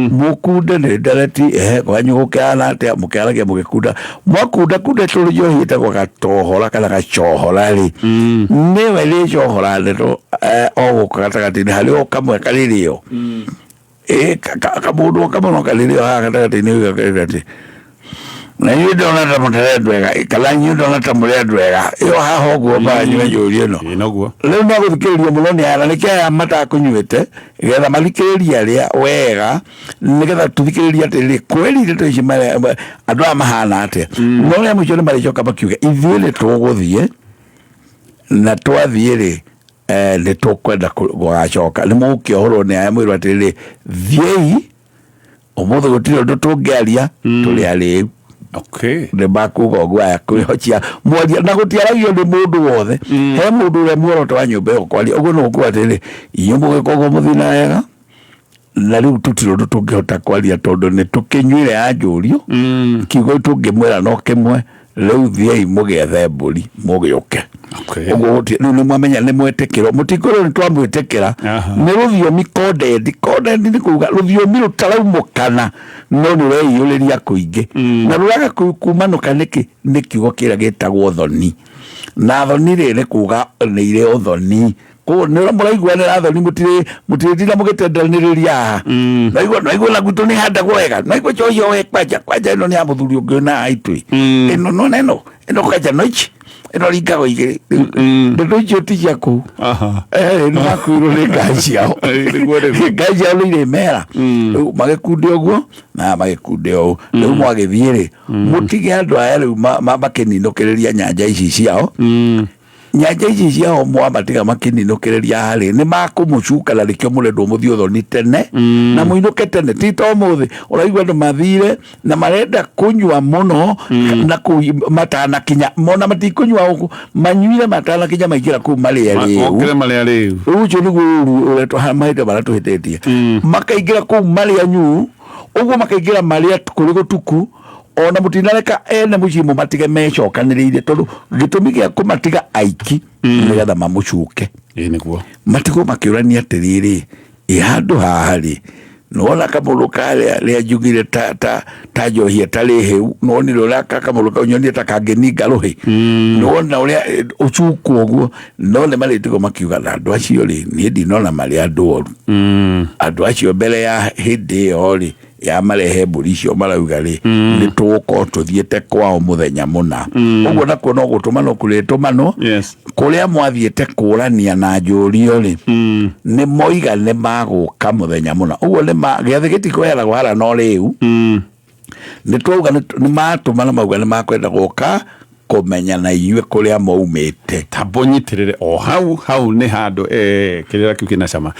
mũkunde nĩ ndereti ehe kwanyu gũkĩhana atĩa, mũkĩaragia mũgĩkunda, mwakunda kunda tũrĩ njohi ĩtagwo gatohora kana gacohora rĩ, nĩwe rĩcohora ndeto o gũkũ gatagatĩ-inĩ harĩ o kamwe karĩrĩo ĩ kamũndũ o kamwe no karĩrĩo haha gatagatĩ-inĩ gakerwo atĩ na inyuĩ ndona ta mũtarĩ andũ ega kana inyuĩ ndona ta mũrĩ andũ ega ĩyo haha ũguo mbanyue njũrie ĩno. Ĩ noguo. Rĩu no gũthikĩrĩrio mũno nĩ aya, na nĩkĩo aya matakũnyuĩte getha mathikĩrĩrie arĩa wega, nĩgetha tũthikĩrĩrie atĩrĩrĩ kweri ndeto ici andũ aya mahana atĩa, no rĩa mũico nĩ marĩcoka makiuge ithuĩ nĩ tũgũthiĩ na twathiĩ rĩ, nĩ tũkwenda gũgacoka nĩ mũgũkĩohorwo nĩ aya mwĩrwo atĩrĩrĩ, thiĩi ũmũthĩ gũtirĩ ũndũ tũngĩaria, tũrĩ arĩu. Nĩ makuga ũguo aya kwĩhocia mwaria na gũtiaragio nĩ mũndũ wothe, he mũndũ ũrĩa muoroto wa nyũmba ĩyo kwaria ũguo nĩ gũkuga atĩrĩrĩ, inyuĩ mũgĩka ũguo mũthiĩ na wega na rĩu tũtirĩ ũndũ tũngĩhota kwaria tondũ nĩ tũkĩnyuire ya njũrio, kiugo tũngĩmwĩra no kĩmwe, rĩu thiĩi mũgĩethe mbũri mũgĩũke. Ũguo rĩu nĩ mwamenya nĩ mwetĩkĩrwo, mũtikwĩrwo nĩ twamwĩtĩkĩra. Nĩ rũthiomi coded. Coded nĩ kuga rũthiomi rũtaraumũkana no nĩ ũreiyũrĩria kũingĩ na rũraga kumanũka nĩkĩ, nĩ kiugo kĩrĩa gĩtagwo thoni, na thoni rĩ nĩ kuga nĩ irĩ ũthoni. Koguo nĩ mũraiguanĩra thoni, mũtirĩtinda mũgĩtendanĩrĩria haha. Naigua na gwitũ nĩ handagwo wega, naigua njohi we kwanja kwanja ĩno nĩ ya mũthuri ũngĩ na aitũ ĩno nona ĩno kwanja no ici ĩno ringagwo igĩrĩ, ndeto icio ti cia kũu. Nĩ makuirwo nĩ ngai ciao. Nĩguo. Ngai ciao nĩ irĩmera rĩu magĩkunde ũguo na magĩkunde ũũ, rĩu mwagĩthiĩ rĩ, mũtige andũ aya rĩu makĩninũkĩrĩria nyanja ici ciao. Nyanja ici ciao mwamatiga makĩninũkĩrĩria harĩ nĩ makũmũcuka, na nĩkĩo mũrendwo mũthiĩ ũthoni tene na mũinũke tene, ti ta ũmũthĩ ũraigua andũ mathire na marenda kũnyua mũno na kũu matanakinya mona matikũnyua ũguo manyuire matanakinya maingĩra kũu marĩa rĩu. Okĩre marĩa rĩu. Rĩu ũcio nĩguo ũru ũrĩa mahĩndĩ marĩa tũhĩtĩtie, makaingĩra kũu marĩa nyuu ũguo, makaingĩra marĩa kũrĩ gũtuku, ona mũtinareka ene mũciĩ mũmatige mecokanĩrĩirie, tondũ gĩtũmi gĩa kũmatiga aiki nĩgetha mamũcuke. Ĩ nĩguo. Matigwo makĩũrania atĩrĩrĩ, ĩ handũ haha rĩ, nĩwona kamũndũ karĩa rĩa njugire ta njohi ĩtarĩ hĩu, nĩwonire ũrĩa kamũndũ kau nyonire ta kangĩninga rũhĩ, nĩwona ũrĩa ũcukwo ũguo, no nĩ marĩtigwo makiuga na andũ acio rĩ, niĩ ndinona marĩ andũ oru. Andũ acio mbere ya hĩndĩ ĩyo rĩ ya marehe mbũri icio marauga rĩ, nĩ tũgũkorwo tũthiĩte kwao mũthenya mũna ũguo, nakuo no gũtũmanwo kũrĩtũmanwo. Kũrĩa mwathiĩte kũrania na njũrio rĩ, nĩ moiga nĩ magũka mũthenya mũna ũguo, nĩ gĩathĩ gĩtikweheragwo hara no rĩu nĩ twauga nĩ matũma na mauga nĩ makwenda gũka kũmenya na inyuĩ kũrĩa maumĩte. Tambo nyitĩrĩre o hau hau nĩ handũ kĩrĩra kĩu kĩna cama,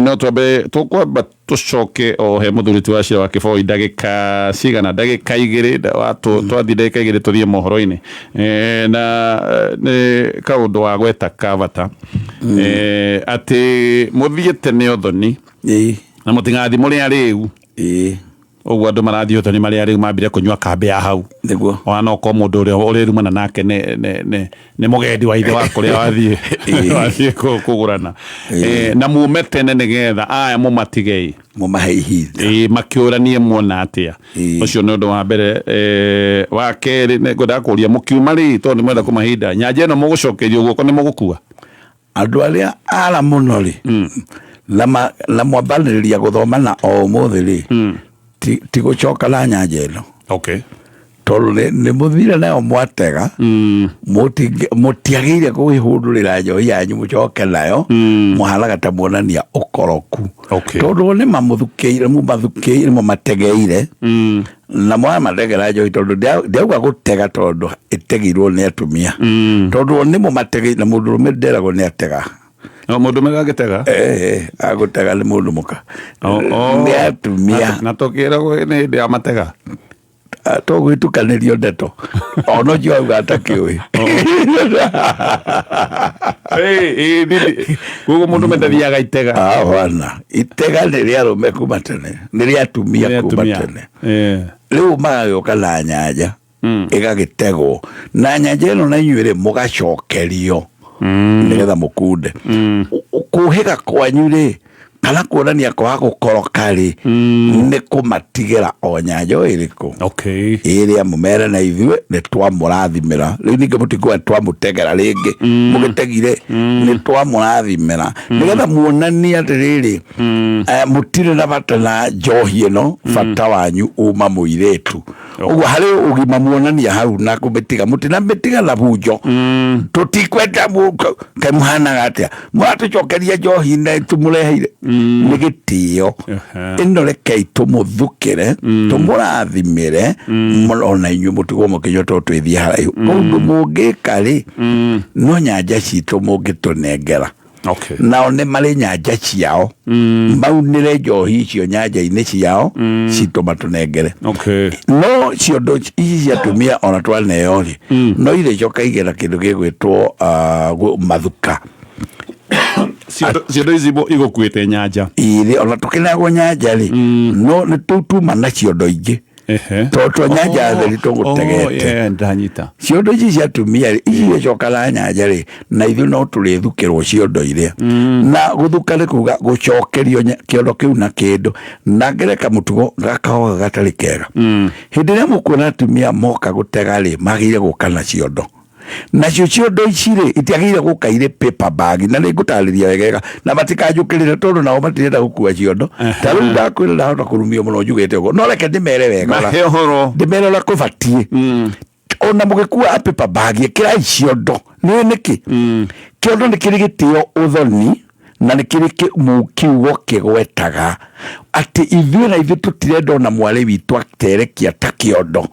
no twambe tũkwamba tũcoke o he mũthuri ti wa cira wa kĩboi ndagĩka cigana, ndagĩka 2 twathiĩ ndagĩka 2 tũthiĩ mohoro-inĩ, na nĩ kaũndũ wa gweta ka bata, atĩ mũthiĩ tene ũthoni na mũtigathiĩ mũrĩ arĩu. Ũguo andũ marathiĩ ũthoni marĩ arĩu mambire kũnyua kambĩ ya hau. Ona no korwo mũndũ ũrĩa ũrĩrumana nake nĩ mũgendi wa ithe wa kũrĩa wathiĩ kũgũrana. Na mume tene nĩgetha aya mũmatigei. Mũmahe ihinda. Makĩũranie muona atĩa. Ũcio nĩ ũndũ wa mbere. Wa kerĩ nĩ ngwendaga kũria mũkiuma rĩ, tondũ nĩ mwenda kũmahinda nyanja ĩno mũgũcokerio guoko nĩ mũgũkua. Andũ arĩa ara mũno rĩ, na mwambanĩrĩria gũthoma na o ũmũthĩ rĩ, ti gũcoka na nyanja ĩno. Tondũ nĩ mũthire nayo mwatega, mũtiagĩrĩire kwĩhũndũrĩra njohi yanyu mũcoke nayo, mũhanaga ta muonania ũkoroku. Tondũ nĩ mamũthukĩire, mũmathukĩire, mũmategeire, na mwamategera njohi, tondũ ndiauga gũtega tondũ ĩtegirwo nĩ atumia, tondũ nĩ mũmategeire, na mũndũrũme nderagwo nĩ atega. No mũndũ mega agĩtega? Agũtega nĩ mũndũ mũka. Nĩ atumia. Na tũkĩragwo nĩ hĩndĩ ya matega. Tũgwĩtukanĩrio ndeto ona ũcio auga atakĩũĩ. Koguo mũndũ mendathiaga itega. Bwana, itega nĩ rĩa arũme kuma tene, nĩ rĩa atumia kuma tene. Rĩu magagĩũka na nyanja ĩgagĩtegwo na nyanja ĩno, na inyuĩ rĩ mũgacokerio nĩgetha mũkunde. Kũhĩga kwanyu rĩ, kana kuonania kwaga gũkoroka rĩ, nĩ kũmatigĩra o nyanja o ĩrĩkũ ĩrĩa mũmere na ithuĩ nĩ twamũrathimĩra. Rĩu ningĩ mũtikuga twamũtegera rĩngĩ, mũgĩtegire, nĩ twamũrathimĩra nĩgetha muonanie atĩrĩrĩ, mũtirĩ na bata na njohi ĩno, bata wanyu uma mũirĩtu. Ũguo harĩ ũgima muonania hau na kũmĩtiga, mũtinamĩtiga na bunjo. Tũtikwenda kaĩ mũhanaga atĩa, mũratũcokeria njohi na tũmũreheire nĩ gĩtĩo. Ĩno rekei tũmũthukĩre, tũmũrathimĩre, ona inyuĩ mũtigwo mũkĩnyua tondũ twĩthiĩ haraihu. Ũndũ mũngĩka rĩ, no nyanja citũ mũngĩtũnengera. Nao nĩ marĩ nyanja ciao, maunĩre njohi icio nyanja-inĩ ciao citũ matũnengere. No ciondo ici cia atumia ona twaneo rĩ, no irĩcoka igĩra kĩndũ gĩgwĩtwo mathuka. Ciondo ici igũkuĩte nyanja. Irĩ ona tũkĩneagwo nyanja rĩ, no nĩ tũu tuma na ciondo ingĩ, tondũ twa nyanja theri tũgũtegete. Ndanyita. Ciondo ici cia atumia rĩ, ici igĩcoka na nyanja rĩ, na ithuĩ no tũrĩthukĩrwo ciondo iria. Na gũthuka nĩ kuga gũcokerio kĩondo kĩu na kĩndũ, na ngereka mũtugo gakahoga gatarĩ kega. Hĩndĩ ĩrĩa mũkuona atumia moka gũtega rĩ, magĩrĩire gũka na ciondo. Nacio ciondo ici rĩ, itiagĩrĩire gũka irĩ paper bag, na nĩ ngũtarĩria wegega na matikanjũkĩrĩre, tondũ nao matirenda gũkua ciondo. Ta rĩu ndakwĩra ndahota kũrumio mũno njugĩte ũguo, no reke ndĩmere wega, Mahe ũhoro. Ndĩmere ũrĩa kũbatiĩ. Ona mũgĩkua a paper bag, ĩkĩrai ciondo. Nĩ nĩkĩ kĩondo nĩ kĩrĩ gĩtĩo ũthoni, na nĩ kĩrĩ kiugo kĩgwetaga atĩ ithuĩ na ithuĩ tũtirenda ona mwarĩ witũ aterekia ta kĩondo.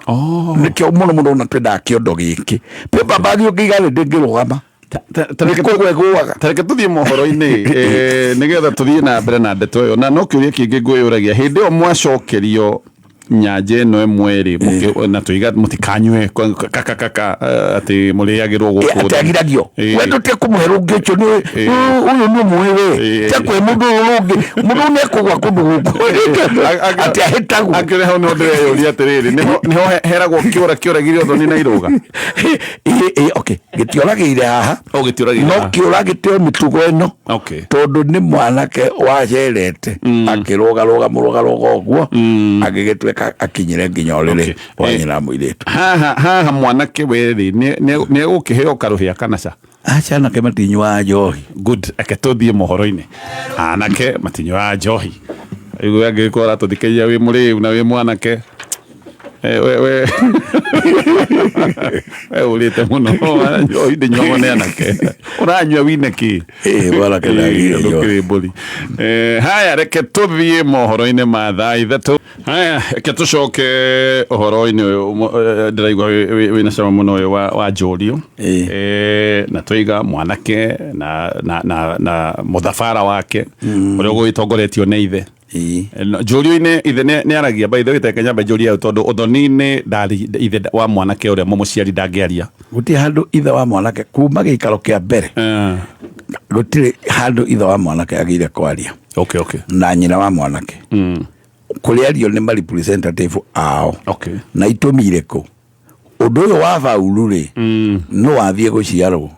Nĩkĩo mũno mũno ona twendaga kĩondo gĩkĩ. Paper bag ũngĩiga thĩ ndĩngĩrũgama, nĩ kũgwa ĩgũaga. Tareke tũthiĩ mohoro-inĩ, nĩgetha tũthiĩ na mbere na ndeto ĩyo. Na no kĩũria kĩngĩ ngwĩyũragia, hĩndĩ ĩyo mwacokerio nyanja ĩno ĩmwe rĩ, na tũiga mũtikanyue kaka kaka, atĩ mũrĩagĩrwo gũkũ. Atĩ agiragio. We ndũtie kũmũhe rũngĩ ũcio nĩ ũyũ nĩ ũmũĩ we tia kũhe mũndũ ũyũ rũngĩ, mũndũ ũyũ nĩ ekũgwa kũndũ gũkũ atĩ ahĩtagwo. Akĩrĩ hau nĩho ndĩreyũria atĩrĩrĩ, nĩho heragwo kĩũra kĩũragire ũthoni na irũga. Ĩ, okay, gĩtioragĩire haha. O gĩtiũragĩire No haha. kĩũra gĩtĩo mĩtugo ĩno, tondũ nĩ mwanake wacerete akĩrũgarũga mũrũgarũga ũguo, agĩgĩtuĩka akinyire nginya ũrĩrĩ wa nyina mũirĩtu. Haha mwanake we rĩ, nĩ egũkĩheo karũhĩa kana ca? Aca, anake matinyuaga njohi. Good, reke tũthiĩ mohoro-inĩ. Anake matinyuaga njohi. Rĩu angĩgĩkorwo ũratũthikĩrĩria wĩ mũrĩu na wĩ mwanake, we ũrĩte mũno, njohi ndĩnyuagwo nĩ anake, ũranyua wine kĩ? Ĩ, mwanake ndagĩrĩire njohi. Ndũkĩrĩ mbũri. Haya, reke tũthiĩ mohoro-inĩ ma thaa 3. Haya, reke tũcoke ũhoro-inĩ ũyũ ndĩraigua wĩna cama mũno ũyũ wa njũrio. Na twaiga mwanake na mũthabara wake ũrĩa ũgũgĩtongoretio nĩ ithe. Njũrio-inĩ ithe nĩ aragia, by the way, teke nyambe njũrie hau, tondũ ũthoni-inĩ ndarĩ ithe wa mwanake ũrĩa mũmũciari ndangĩaria. Gũtirĩ handũ ithe wa mwanake kuma gĩikaro kĩa mbere, gũtirĩ handũ ithe wa mwanake agĩire kwaria na nyina wa mwanake. Kũrĩ ario nĩ ma representative ao. Na itũmi irĩkũ? Ũndũ ũyũ wa baulu rĩ, no wathiĩ gũciarwo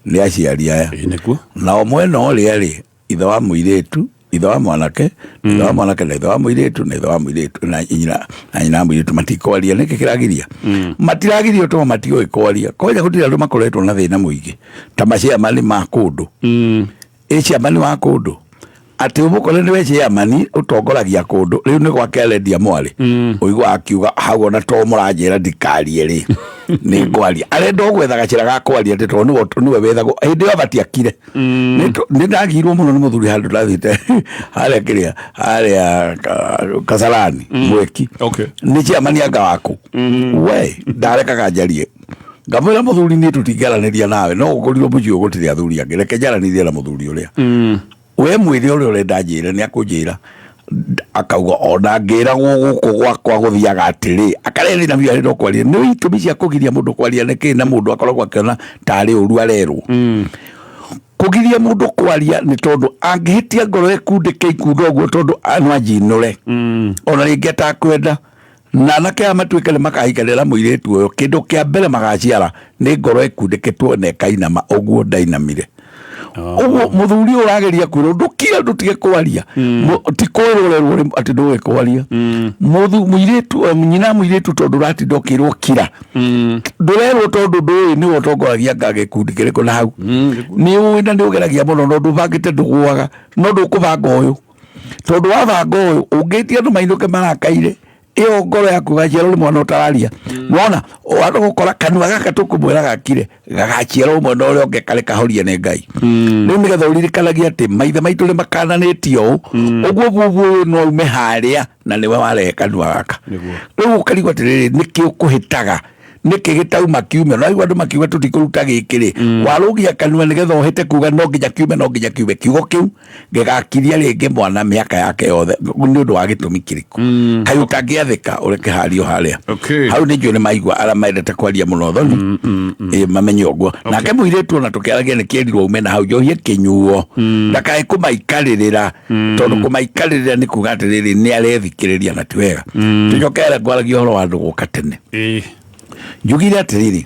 nĩ aciari aya. Ĩĩ, nĩguo. Nao mwena ũrĩa rĩ, ithe wa mũirĩtu Ithe wa mwanake, ithe wa mwanake na ithe wa mũirĩtu na ithe wa mũirĩtu na nyina wa mũirĩtu matikwaria. Nĩkĩ kĩragiria? Matiragirio tondũ matiũĩ kwaria. Kwanja gũtirĩ andũ makoretwo na thĩna mũingĩ ta maciamani ma kũndũ. Ĩ ciamani wa kũndũ, atĩ ũmũkore nĩwe ciamani ũtongoragia kũndũ, rĩu nĩ gwake arendia mwarĩ, ũigua akiuga hau, ona to mũranjĩra ndikarie rĩ, nĩ ngwaria. Arenda o gwetha gacĩra ga kwaria, atĩ tondũ nĩwe wethagwo hĩndĩ ĩyo abatiĩ akire. Nĩ ndagirwo mũno nĩ mũthuri handũ ndathiĩte harĩa kĩrĩa harĩa Kasarani mweki. Nĩ ciamani anga waku we ndarekaga njarie. Ngamwĩra, mũthuri, niĩ tũtingĩaranĩria nawe, no gũkorirwo mũciĩ ũyũ gũtirĩ athuri angĩ, reke njaranĩrie na mũthuri ũrĩa. We mwĩre ũrĩa ũrenda njĩre, nĩ akũnjĩra. Akauga ona ngĩragwo gũkũ gwakwa gũthiaga atĩrĩ, akarehe thĩna biũ arenda kwaria. Nĩ itũmi cia kũgiria mũndũ kwaria nĩkĩ? Na mũndũ akoragwo akĩona tarĩ ũru arerwo. Kũgiria mũndũ kwaria nĩ tondũ angĩhĩtia ngoro ĩkundĩke ikundo ũguo, tondũ no anjinũre ona rĩngĩ atakwenda. Na anake aya matuĩke nĩ makahikanĩra mũirĩtu ũyũ, kĩndũ kĩa mbere magaciara nĩ ngoro ĩkundĩkĩtwo na ĩkainama ũguo ndainamire ũguo. Mũthuri ũyũ ũrageria kwĩrwo ndũkire, ndũtige kwaria. Ti kwĩrwo ũrerwo atĩ ndũĩ kwaria. Mũirĩtu, nyina mũirĩtu, tondũ ũratinda ũkĩrwo kira, ndũrerwo tondũ ndũĩ nĩwe ũtongoragia nga gĩkundi kĩrĩkũ na hau nĩ ũĩ na nĩ ũgeragia mũno, no ndũbangĩte, ndũgũaga, no ndũkũbanga ũyũ, tondũ wabanga ũyũ ũngĩtia andũ mainũke marakaire, ĩyo ngoro yaku ĩgaciarwo nĩ mwana ũtararia. Wona wanda gũkora kanua gaka tũkũmwĩra gakire, gagaciarwo mwena ũrĩa ũngĩ karĩ kahorie nĩ Ngai. Rĩu nĩgetha ũririkanagie atĩ maithe maitũ nĩ makananĩtio ũũ ũguo, bubu ũyũ no ume harĩa na nĩwe warehe kanua gaka. Rĩu ũkarigwo atĩrĩrĩ, nĩkĩ ũkũhĩtaga? Nĩkĩ gĩtauma kiume? No aigua andũ makiuga tũtikũruta gĩkĩ rĩ, warũgia kanua nĩgetha ũhĩte kuga no nginya kiume, no nginya kiume. Kiugo kĩu gĩgakiria rĩngĩ mwana mĩaka yake yothe. Nĩ ũndũ wa gĩtũmi kĩrĩkũ kaĩ ũtangĩathĩka ũreke hario harĩa? Hau nĩ njũĩ nĩ maigua arĩa mendete kwaria mũno thoni. Ĩ, mamenye ũguo. Nake mũirĩtu ona tũkĩaragia nĩ kĩerirwo ume na hau njohie kĩnyuo, ndakae kũmaikarĩrĩra, tondũ kũmaikarĩrĩra nĩ kuga atĩrĩrĩ, nĩ arethikĩrĩria na ti wega. Tũcokere ngwaragia ũhoro wa andũ gũka tene. Njugire atĩrĩrĩ,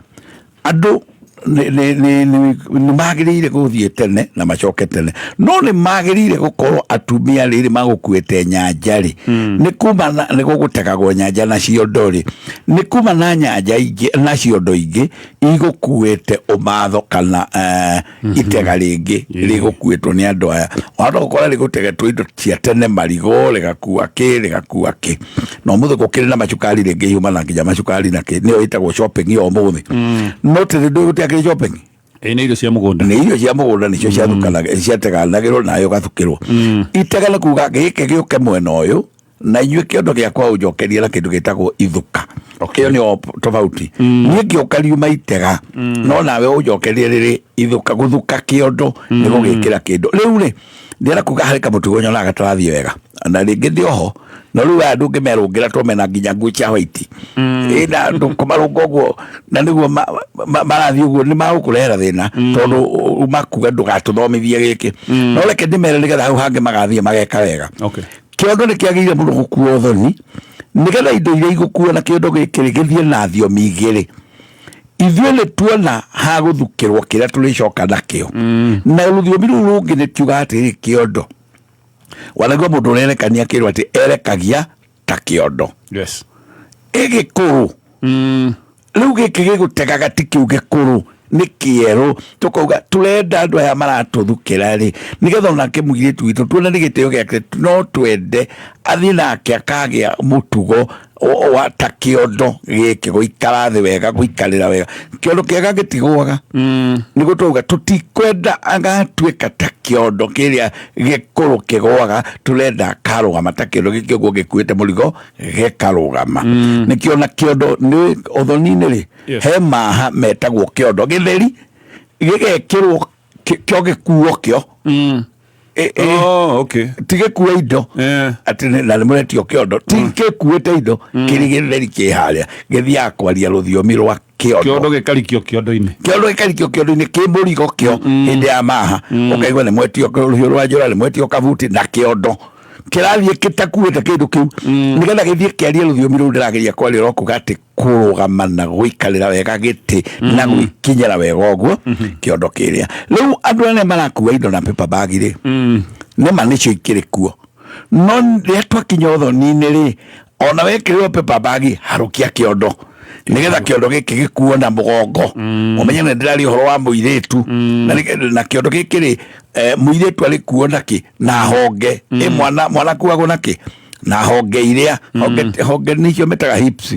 andũ nĩ magĩrĩire gũthiĩ tene na macoke tene, no nĩ magĩrĩire gũkorwo atumia rĩrĩ magũkuĩte nyanja rĩ, nĩ kuma nĩ gũgũtegagwo nyanja na ciondo rĩ, nĩ kuma na nyanja ingĩ na ciondo ingĩ igũkuĩte ũmatho kana itega rĩngĩ rĩgũkuĩtwo nĩ andũ aya. Wahota gũkora rĩgũtegetwo indo cia tene, marigũ, rĩgakua kĩ, rĩgakua kĩ. Na ũmũthĩ gũkĩrĩ na macukari rĩngĩ yumana nginya macukari na kĩ, nĩyo ĩtagwo shopping ya ũmũthĩ. No tĩrĩ ndũĩ gũtiakĩrĩ shopping. Ĩ, nĩ irio cia mũgũnda. Nĩ irio cia mũgũnda, nĩcio ciathukanaga, ciateganagĩrwo nayo ũgathukĩrwo. Itega nĩ kuga gĩkĩ gĩũke mwena ũyũ na inyuĩ kĩondo gĩakwa ũnjokerie na kĩndũ gĩtagwo ithuka. Ĩyo nĩyo tofauti. Niĩ ngĩũka riuma itega, no nawe ũnjokerie rĩrĩ ithuka. Gũthuka kĩondo nĩ gũgĩkĩra kĩndũ. Rĩu rĩ, ndĩrenda kuga harĩ kamũtugo nyonaga gatarathiĩ wega na rĩngĩ ndĩ oho, no rĩu aya ndũngĩmerũngĩra to mena nginya nguo cia white. Ĩ, na ndũkũmarũnga ũguo na nĩguo marathiĩ ũguo, nĩ magũkũrehera thĩna tondũ makuga ndũgatũthomithie gĩkĩ. No reke ndĩmere nĩgetha hau hangĩ magathiĩ mageka wega. Kĩondo nĩ kĩagĩrĩire mũno gũkuo thoni, nĩgetha indo iria igũkuo na kĩondo gĩkĩ rĩ, gĩthiĩ na thiomi igĩrĩ. Ithuĩ nĩ tuona ha gũthukĩrwo kĩrĩa tũrĩcoka nakĩo na rũthiomi rũu rũngĩ. Nĩ kiuga atĩrĩ, kĩondo wanaigua mũndũ ũrerekania akĩrwo atĩ erekagia ta kĩondo. Ĩgĩkũrũ rĩu gĩkĩ gĩgũtegaga ti kĩu gĩkũrũ, nĩ kĩerũ. Tũkauga tũrenda andũ aya maratũthukĩra rĩ, nĩgetha onake mũirĩtu witũ tuone nĩ gĩtĩo gĩake, no twende athiĩ nake akagĩa mũtugo wa ta kĩondo gĩkĩ, gũikara thĩ wega, gũikarĩra wega. Kĩondo kĩega gĩtigũaga. Nĩguo twauga tũtikwenda agatuĩka ta kĩondo kĩrĩa gĩkũrũ kĩgũaga, tũrenda akarũgama ta kĩondo gĩkĩ ũguo gĩkuĩte mũrigo gĩkarũgama. Nĩkĩo na kĩondo nĩ ũthoni-inĩ rĩ, he maha metagwo kĩondo gĩtheri gĩgekĩrwo kĩo gĩkuo kĩo. Oh, okay. Ti gĩkua indo. Atĩ na nĩ mũretio kĩondo, ti gĩkuĩte indo, kĩrĩ gĩtheri kĩ harĩa gĩthiaga kwaria rũthiomi rwa kĩondo. Kĩondo gĩkarikio kĩondo-inĩ. Kĩondo gĩkarikio kĩondo-inĩ kĩ mũrigo kĩo hĩndĩ ya maha. Ũkaigua nĩ mwetio rũhiũ rwa njora, nĩ mwetio kabuti, na kĩondo kĩrathiĩ gĩtakuĩte kĩndũ kĩu nĩgetha gĩthiĩ kĩarie rũthiomi rũu ndĩrageria kwaria, rwa kuga atĩ kũrũgama na gũikarĩra wega gĩtĩ na gwĩkinyĩra wega ũguo kĩondo kĩrĩa. Rĩu andũ arĩa marakua indo na paper bag rĩ. Nĩma nĩcio ikĩrĩ kuo, no rĩrĩa twakinya ũthoni-inĩ rĩ, ona wekĩrĩrwo paper bag, harũkia kĩondo nĩgetha kĩondo gĩkĩ gĩkuo na mũgongo, ũmenye nĩ ndĩraria ũhoro wa mũirĩtu. Na kĩondo gĩkĩ rĩ, mũirĩtu arĩ kuo na kĩ na honge. Ĩ mwana, mwana akuagwo na kĩ na honge iria honge, honge nĩcio metaga hips.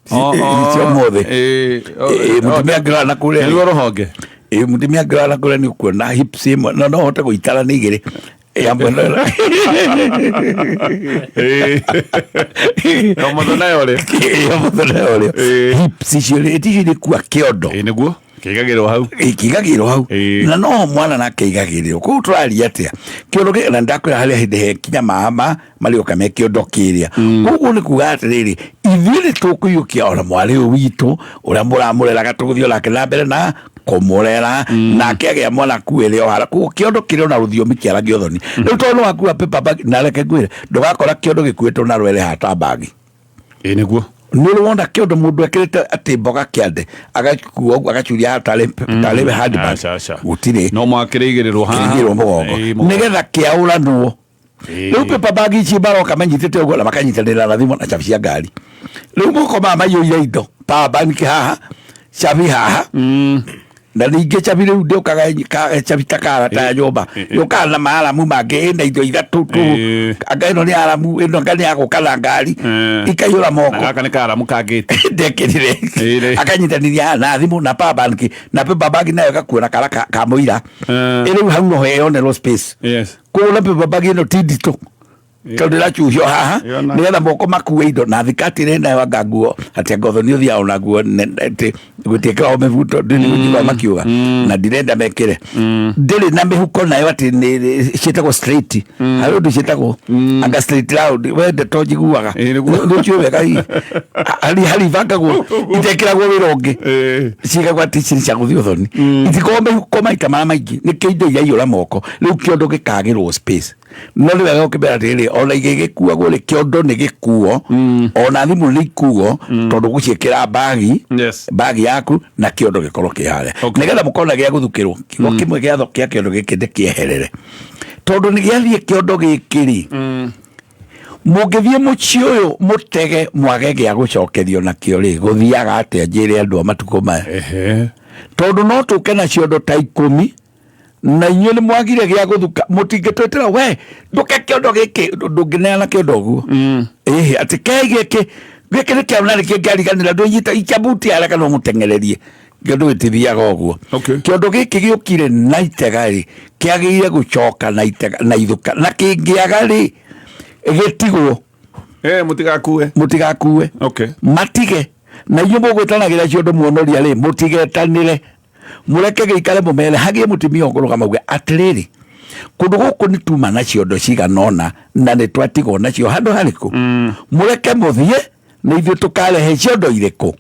Icio mothe. Mũtumia angĩrora na kũrĩa Nĩruo rũhonge. Ĩ, mũtumia angĩrora na kũrĩa nĩ ũkuona hips ĩmwe, no no hote gũitara nĩ igĩrĩ ya mwena. O mũthenya nayo rĩ. Ya mũthenya ũrĩa hips icio rĩ, ticio irĩkua kĩondo. Ĩ, nĩguo kĩigagĩrwo hau. Kĩigagĩrwo hau. Na no mwana nake aigagĩrĩrwo koguo tũraria atĩa kĩondo na ndakwĩra harĩa hĩndĩ he kinya mama marĩoka me kĩondo kĩrĩa. Koguo nĩ kuga atĩrĩrĩ, ithuĩ nĩ tũkũiyũkia ona mwarĩ ũyũ witũ ũrĩa mũramũreraga, tũgũthiĩ onake na mbere na kũmũrera, nake agĩa mwana akuĩre o hara. Koguo kĩondo kĩrĩ ona rũthiomi kĩaragia ũthoni. Rĩu tondũ nĩ wakua paper bag, na reke ngwĩre, ndũgakora kĩondo gĩkuĩtwo na rwere hata bagi. Ĩ, nĩguo. Nĩ ũrĩ wona kĩondo mũndũ ekĩrĩte atĩ mboga kĩande, agakua ũguo agacuria haha tarĩ handbag? Aca, aca. Gũtirĩ. No mwakĩrĩigĩrĩrwo haha. Kĩrĩigĩrwo mũgongo. Ĩ, mũgongo. Nĩgetha kĩaũranwo. Rĩu paper bag ici maroka manyitĩte ũguo na makanyitanĩra na thimũ na cabi cia ngari. Rĩu moko maya maiyũire indo, power bank haha, cabi haha, na ningĩ cabi rĩu ndĩũkaga cabi ta karata ya nyũmba, yũkaga na maaramu mangĩ, ĩna indo ithatũ tu. Anga ĩno nĩ aramu ĩno, anga nĩ ya gũka na ngari. Ikaiyũra moko. Na gaka nĩ karamu kangĩte. Ndekĩrire. Ĩrĩ. Akanyitanithia haha na thimũ na power bank, na paper bag nayo ĩgakuo na kara ka mũira. Ĩ rĩu hau no heyonerwo space. Koguo na paper bag ĩno ti nditũ tondũ ĩracuhio haha nĩgetha moko makue indo na thikati ĩrĩ nayo, anga nguo atĩ anga ũthoni ũthiaga ona nguo atĩ gũtiĩkĩragwo mĩbuto, ndĩnjigua makiuga na ndirenda mekĩre. Ndĩrĩ na mĩhuko nayo atĩ nĩ ciĩtagwo straight, harĩ ũndũ ciĩtagwo anga straight round, we ndeto njiguaga. Ĩ, nĩguo. Nĩ ũciũĩ wega hihi harĩ ibangagwo itekĩragwo wĩra ũngĩ, cigagwo atĩ ici nĩ cia gũthiĩ ũthoni, itikoragwo mĩhuko maita marĩa maingĩ, nĩkĩo indo iraiyũra moko. Rĩu kĩondo gĩkagĩrwo space, no nĩ wega ũkĩmera atĩrĩrĩ, ona igĩgĩkuagwo rĩ, kĩondo nĩ gĩkuo, ona thimũ nĩ ikuo, tondũ gũciĩkĩra bagi, bagi yaku na kĩondo gĩkorwo kĩ harĩa, nĩgetha mũkorwo na gĩa gũthukĩrwo kiugo kĩmwe gĩa kĩa kĩondo gĩkĩ ndĩkĩeherere, tondũ nĩ gĩathiĩ kĩondo gĩkĩ rĩ, mũngĩthiĩ mũciĩ ũyũ mũtege mwage gĩa gũcokerio nakĩo rĩ, gũthiaga atĩa? Njĩre andũ a matukũ maya. Tondũ no tũke na ciondo ta 10 na inyuĩ nĩ mwagire gĩa gũthuka, mũtingĩtwĩtĩra we ndũke kĩondo gĩkĩ, ndũngĩneana kĩondo ũguo. Ĩhĩ, atĩ kei gĩkĩ, gĩkĩ nĩ kĩao na nĩkĩo ngĩariganĩra, ndũnyita ikia buti haraka no mũteng'ererie. Kĩondo gĩtithiaga ũguo. Kĩondo gĩkĩ gĩũkire na itega rĩ, kĩagĩrĩire gũcoka na itega na ithuka, na kĩngĩaga rĩ, gĩtigwo. Mũtigakue. Mũtigakue. Matige na inyuĩ mũgwĩtanagĩra ciondo muonoria rĩ, mũtigetanĩre, mũreke gĩikare, mũmere hagĩe mũtumia ũkũrũgama uge atĩrĩrĩ, kũndũ gũkũ nĩ tuma na ciondo cigana ũna na nĩ twatigwo nacio handũ harĩkũ, mũreke mũthiĩ na ithuĩ tũkarehe ciondo irĩkũ,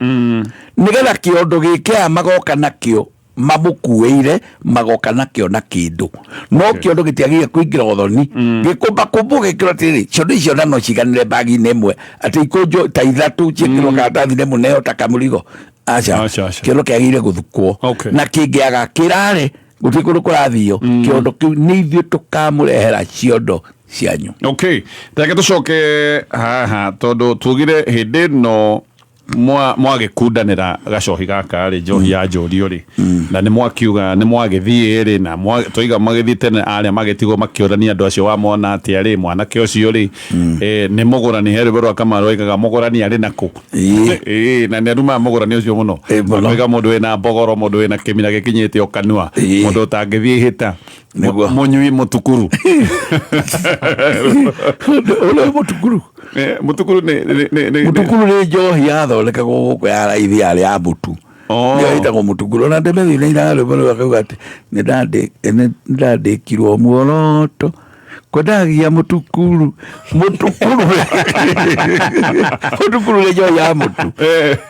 nĩgetha kĩondo gĩkĩ aya magoka nakĩo mamũkuĩire, magoka nakĩo na kĩndũ. No kĩondo gĩtiagĩrĩire kũingĩra ũthoni gĩkũmbakũmbwo gĩkĩrwo atĩrĩrĩ, ciondo icio na no ciganĩre bagi-inĩ ĩmwe, atĩ ikũnjwo ta ithatũ ciĩkĩrwo karatathi-inĩ mũneo ta kamũrigo. Aca. Aca, aca. Kĩondo kĩagĩrĩire gũthukwo. Na kĩngĩaga kĩrare, gũtirĩ kũndũ kũrathio. Kĩondo kĩu nĩ ithuĩ tũkamũrehera ciondo cianyu. Okay, reke tũcoke haha, tondũ tugire hĩndĩ ĩno mwagĩkundanĩra gacohi gaka rĩ, njohi ya njũrio rĩ, na nĩ mwakiuga nĩ mwagĩthiĩ rĩ, na twaiga magĩthiĩ tene, arĩa magĩtigwo makĩũrania andũ acio wamona atĩa rĩ, mwanake ũcio rĩ, nĩ mũgũrani, he rwĩmbo rwa Kamaru oigaga mũgũrani arĩ nakũ. Ĩĩ, na nĩ arumaga mũgũrani ũcio mũno. Ĩĩ, mũno. Akoiga mũndũ wĩna mbogoro, mũndũ wĩna kĩmira gĩkinyĩte o kanua, mũndũ ũtangĩthiĩ ihĩta. Nĩguo. Mũnyui mũtukuru. Ũrĩa mũtukuru. Mũtukuru nĩ Mũtukuru nĩ njohi yathondekagwo gũkũ ya raithi, yarĩ ya mũtu. Nĩyo ĩtagwo mũtukuru. Ona Ndemethi nĩ ainaga rwĩmbo rũu akauga atĩ nĩ ndandĩkirwo muoroto. Kwendagia mũtukuru, mũtukuru, mũtukuru nĩ njohi ya mũtu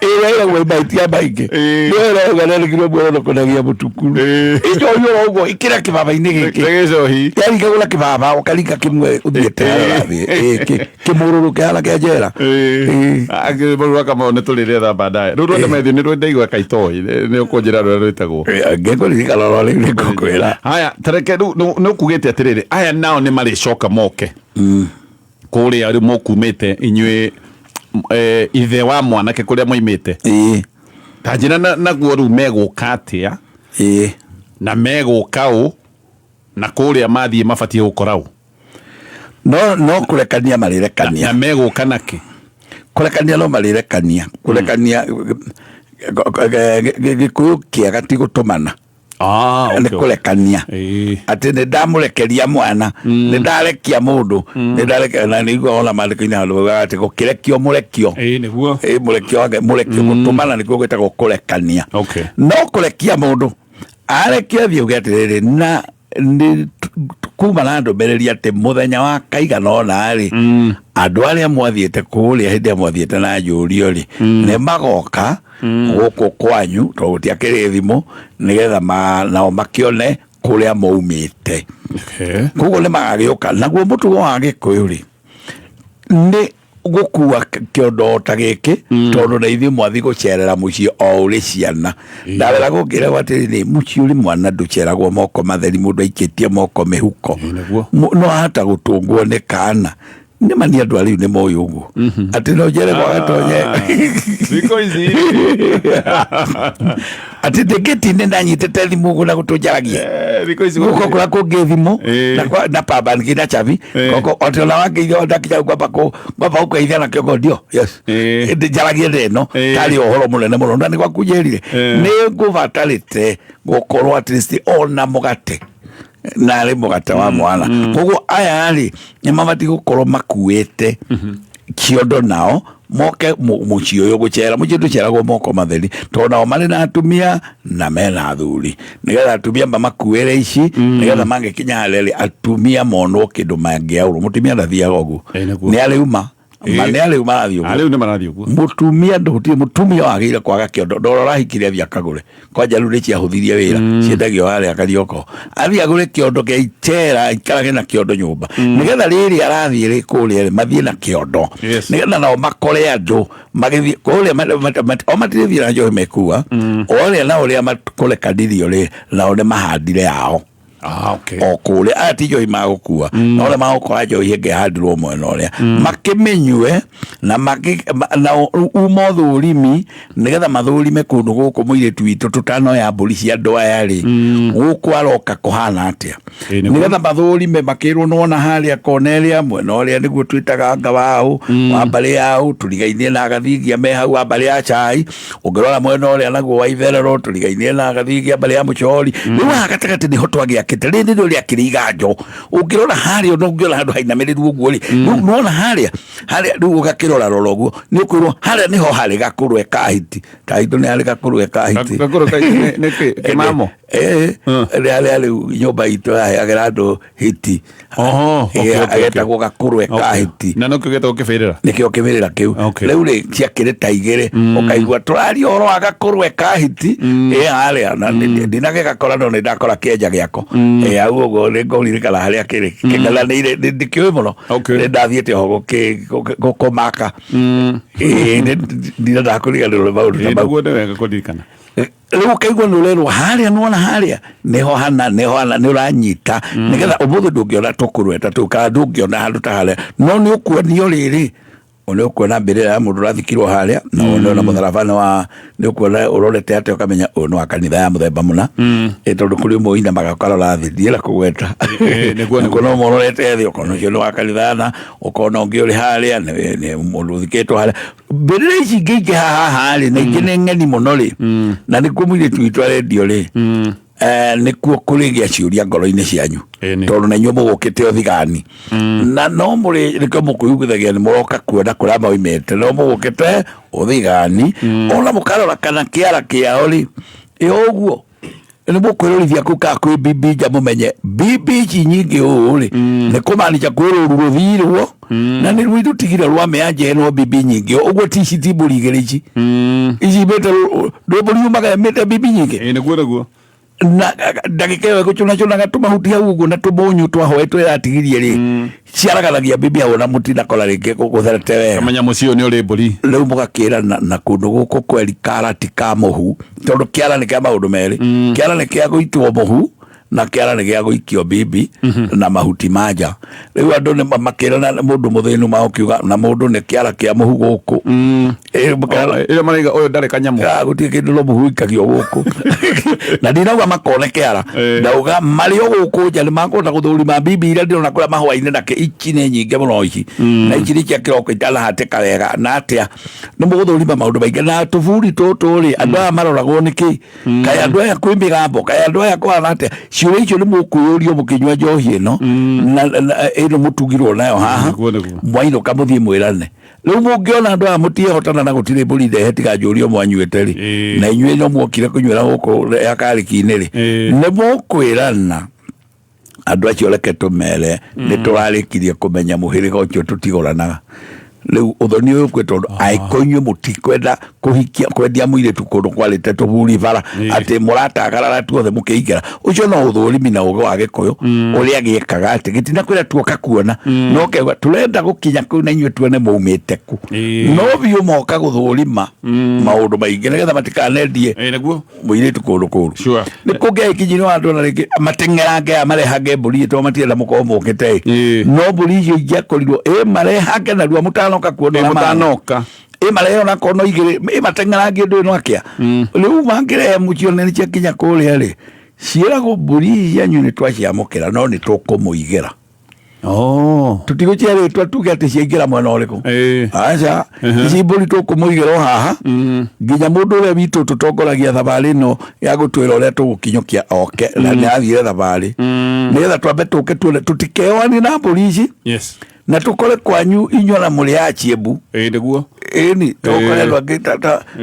ĩrĩa ĩragwo ĩmaitia maingĩ. Nĩyo ĩrauga nĩrĩkirwo muono kwendagia mũtukuru. Ĩnjohi oro ũguo ĩkĩra kĩbaba-inĩ gĩkĩ. Nĩ gĩcohi. Yaringagwo na kĩbaba, ũkaringa kĩmwe ũthiĩte harĩa ũrathiĩ. Kĩmũrũrũ kĩhana kĩa njera. Rĩu akamau nĩ tũrĩrĩetha baadaye. Rĩu rwenda methi nĩ ndaigua kaitoi nĩ ũkũnjĩra rũrĩa rwĩtagwo. Ngĩkũririkana oro rĩu nĩ ngũkwĩra. Haya, tareke rĩu nĩ ũkugĩte atĩrĩrĩ, aya nao nĩ marĩcoka moke kũrĩa rĩu mũkumĩte inyuĩ, ithe wa mwanake kũrĩa moimĩte. Ta njĩra naguo rĩu megũka atĩa na megũka ũ na kũrĩa mathiĩ mabatiĩ gũkora ũ? No kũrekania marĩrekania. Na megũka nakĩ? Kũrekania no marĩrekania. Kũrekania Gĩkũyũ kĩega ti gũtũmana. Nĩ kũrekania. Atĩ nĩ ndamũrekeria mwana, nĩ ndarekia mũndũ, nĩ ndarekia na nĩ ona maandĩko-inĩ handũ baugaga atĩ gũkĩrekio mũrekio. Ĩĩ nĩguo. Ĩĩ mũrekio wake, mũrekio gũtũmana nĩkuo gwĩtagwo kũrekania. No kũrekia mũndũ arekia thiĩ uge atĩrĩrĩ, na nĩ kuma na ndũmĩrĩri atĩ mũthenya wa kaigana ũna rĩ, andũ arĩa mwathiĩte kũrĩa hĩndĩ ĩrĩa mwathiĩte na njũrio rĩ, nĩ magoka gũkũ kwanyu tondũ gũtiakĩrĩ thimũ, nĩgetha nao makĩone kũrĩa maumĩte. Koguo nĩ magagĩũka. Naguo mũtugo wa Gĩkũyũ rĩ, nĩ gũkua kĩondo ta gĩkĩ, tondũ na ithuĩ mwathi gũcerera mũciĩ o ũrĩ ciana. Ndawĩra gũkĩragwo atĩrĩrĩ, mũciĩ ũrĩ mwana ndũceragwo moko matheri, mũndũ aikĩtie moko mĩhuko. No ahota gũtũngwo nĩ kana. Nĩ ma nĩ andũ a rĩu nĩ moĩ ũguo atĩ no njere gwa gatonye. Thikũ ici. Atĩ ndĩngĩti nĩ ndanyitĩte thimũ ũguo na gũtũnjaragia. Thikũ ici. Gũkũ kũrĩa kũngĩ thimũ na pamba nginya chabi. Koko atĩ ona wangeithia ndakinya ngwamba ngwamba gũkũgeithia na kĩongo ndio. Yes. Ĩndĩ njaragie ndĩ ĩno tarĩ ũhoro mũnene mũno na nĩ gwaku njĩrire nĩ ngũbatarĩte gũkorwo at least ona mũgate narĩ mũgate wa mwana. Koguo aya rĩ nĩ mabatiĩ gũkorwo makuĩte kĩondo nao moke mũciĩ ũyũ gũcera. Mũciĩ ndũceragwo moko matheri tondũ nao marĩ na atumia na mena athuri, nĩgetha atumia mamakuĩre ici, nĩgetha mangĩkinya harĩa rĩ atumia monwo kĩndũ mangĩaũrwo. Mũtumia ndathiaga ũguo, nĩ arĩuma ma nĩ arĩu marathiĩ ũguo. Rĩu nĩ marathiĩ ũguo. Mũtumia ndũhutie, mũtumia wagĩrĩire kwaga kĩondo. Ndora ũrahikire athiĩ akagũre kwanja rĩu nĩ ciahũthirie wĩra, ciendagio harĩa Karioko, athiĩ agũre kĩondo kĩa icera, aikarage na kĩondo nyũmba, nĩgetha rĩrĩ arathiĩ rĩ kũrĩa rĩ mathiĩ na kĩondo, nĩgetha nao makore andũ magĩthiĩ kũrĩa o matirĩthiĩ na njohi mekua o ũrĩa na ũrĩa makũrekanirio rĩ, nao nĩ mahandire yao. O kũrĩa aya ti njohi magũkua, no ũrĩa magũkora njohi ĩngĩ yahandirwo mwena ũrĩa makĩmĩnyue na na uma ũthũrimi, nĩgetha mathũrime kũndũ gũkũ mũirĩtu witũ tũtanoya mbũri cia andũ aya rĩ, gũkũ aroka kũhana atĩa, nĩgetha mathũrime makĩrwo nĩwona harĩa kona ĩrĩa mwena ũrĩa nĩguo twĩtaga anga waũ wa mbarĩ yaũ tũrigainie na agathingia me hau wa mbarĩ ya chai, ũngĩrora mwena ũrĩa naguo wa itherero tũrigainie na agathingia mbarĩ ya mũcori. Rĩu haha gatagatĩ nĩho twagĩakĩte rĩrĩ nĩrĩo rĩakĩrĩ iganjo. Ũngĩrora harĩa ona ũngĩona handũ hainamĩrĩru ũguo rĩ, rĩu nĩwona harĩa harĩa rĩu ũgakĩrora rora ũguo nĩ ũkwĩrwo harĩa nĩho harĩ gakũrwe ka hiti kaitũ, nĩ harĩ gakũrwe ka hiti. Gakũrwe ka hiti nĩ kĩmamo? Ĩĩ, nĩ harĩa rĩu nyũmba itũ yaheagĩra andũ hiti. Oho, okay. Agetagwo gakũrwe ka hiti. Na nĩkĩo gĩtagwo kĩbĩrĩra. Nĩkĩo kĩbĩrĩra kĩu. Rĩu rĩ ciakĩrĩ ta igĩrĩ, ũkaigua tũraria ũhoro wa gakũrwe ka hiti ĩ harĩa na ndinagĩgakora no nĩ ndakora kĩenja gĩako ĩ hau ũguo nĩ ngũririkana harĩa kĩrĩ kĩng'ethanĩire ndikĩũĩ mũno. Nĩ ndathiĩte oho gũkũmaka. Ĩ, ndinendaga kũriganĩrwo nĩ maũndũ ta mau. Nĩguo nĩ wega kũririkana. Rĩu ũkaigua nĩ ũrerwo harĩa nĩwona harĩa nĩho hana nĩho hana nĩ ũranyita, nĩgetha ũmũthĩ ndũngĩona tũkũrwe ta tũu kana ndũngĩona handũ ta harĩa, no nĩ ũkuonio rĩrĩ nĩ ũkuona mbĩrĩra ya mũndũ ũrathikirwo harĩa na wone ona mũtharaba nĩ wa nĩ ũkuona ũrorete atĩa ũkamenya ũyũ nĩ wa kanitha ya mũthemba mũna. Ĩ tondũ kũrĩ ũmwe ũinamaga ũkarora thĩ, ndiĩra kũgweta. Nĩguo. Ũkona ũmwe ũrorete thĩ ũkona ũcio nĩ wa kanitha na ũkona ũngĩ ũrĩ harĩa nĩ mũndũ ũthikĩtwo harĩa. Mbĩrĩra ici ingĩ ingĩ haha rĩ na ingĩ nĩ ng'eni mũno rĩ, na nĩkuo mũirĩtu witũ arendio rĩ, nĩkuo kũrĩgĩa ciũria ngoro-inĩ cianyu, tondũ na inyuĩ mũgũkĩte ũthigani na no mũrĩ nĩkĩo mũkwĩiguithagia nĩ mũroka kuona kũrĩa moimĩte, no mũgũkĩte ũthigani ona mũkarora kana kĩara kĩao rĩ ĩ ũguo. Nĩ mũkwĩrorithia kũu kana kwĩ bibi nja, mũmenye bibi ici nyingĩ ũũ rĩ, nĩ kũmanica kwĩ rũru rũthirwo na nĩ rũu rũtigire rwa mĩanja ĩno bibi nyingĩ ũguo, ti ici, ti mbũri igĩrĩ ici, ici mĩte ndũ mbũri yumaga ĩmĩte bibi nyingĩ. Ĩĩ, nĩguo nĩguo. Na ndagĩka ĩyo ĩgũcũnacũnaga tũmahuti hau ũguo na tũmũnyũ twahoe twĩratigirie rĩ, ciaraganagia bibi hau na mũtinakora rĩngĩ gũtherete wega. Kamenya mũciĩ ũyũ nĩ ũrĩ mbũri. Rĩu mũgakĩrana na kũndũ gũkũ kweri karati ka mũhu, tondũ kĩara nĩ kĩa maũndũ merĩ. Kĩara nĩ kĩa gũitwo mũhu na kĩara nĩ gĩa gũikio bibi na mahuti ma nja. Rĩu andũ nĩ makĩrana mũndũ mũthĩnu maũkiuga na mũndũ nĩ kĩara kĩa mũhu gũkũ. Ĩ, Ĩrĩa maraiga ũyũ ndarĩ kanyamũ. Ah, gũtirĩ kĩndũ no mũhu ikagio gũkũ na ndinauga makone kĩara. Ndauga marĩ o gũkũ nja nĩ makũhota gũthũrima bibi iria ndĩrona kũrĩa mahũa-inĩ na kĩ ici nĩ nyingĩ mũno ici na ici nĩ cia kĩroko itanahatĩka wega na atĩa nĩ mũgũthũrima maũndũ maingĩ na tũburi tũtũ rĩ, andũ aya maroragwo nĩkĩ? Kaĩ andũ aya kwĩ mĩgambo? Kaĩ andũ aya kũhana atĩa? Ciũria icio nĩ mũkwĩyũrio mũkĩnyua njohi ĩno na ĩno mũtugirwo nayo haha. Nĩguo nĩguo. Mwainũka mũthiĩ mwĩrane. Rĩu mũngĩona andũ aya mũtiehotana na gũtirĩ mbũri ndehe tiga njũrio mwanyuĩte rĩ, na inyuĩ no muokire kũnyuĩra gũkũ ya karĩki-inĩ rĩ, nĩ mũkwĩrana andũ acio, reke tũmere nĩ tũrarĩkirie kũmenya mũhĩrĩga ũcio tũtigũranaga. Rĩu ũthoni ũyũ kwĩ tondũ angĩkorwo inyuĩ mũtikwenda kũhikia kwendia mũirĩtu kũndũ kwarĩte tũburi bara atĩ mũratagarara tuothe mũkĩingĩra, ũcio no ũthũrimi na ũgĩ wa Gĩkũyũ ũrĩa gĩekaga atĩ gĩtina kwĩra tuoka kuona no keuga tũrenda gũkinya kũu na inyuĩ tuone maumĩte ku. No biũ moka gũthũrima maũndũ maingĩ nĩgetha matikanendie Ĩĩ, nĩguo. Mũirĩtu kũndũ kũru. Nĩ kũngĩa ikinyire wa andũ na rĩngĩ mateng'erange aya marehange mbũri tondũ matienda mũkorwo mũkĩte ĩ. No mbũri icio ingĩakorirwo ĩ marehange narua mũtanoka kuona Ĩĩ, ũrĩa mahana. Mũtanoka. Ĩ marehe ona korwo no igĩrĩ ĩ mateng'erange ũndũ ĩno akĩa rĩu mangĩrehe mũcione nĩ ciakinya kũrĩa rĩ, ciĩragwo mbũri ici cianyu nĩ twaciamũkĩra no nĩ tũkũmũigĩra. Tũtigũciarĩtwa tuge atĩ ciaingĩra mwena ũrĩkũ. Aca, ici mbũri tũkũmũigĩra o haha nginya mũndũ ũrĩa witũ tũtongoragia thabarĩ ĩno ya gũtwĩra ũrĩa tũgũkinyũkia oke na nĩ athire thabarĩ, nĩgetha twambe tũke tuone tũtikeoanie na mbũri ici na tũkore kwanyu inyuĩ na mũrĩ a chiembu. Ĩĩ, nĩguo. Ĩni tũkore andũ angĩ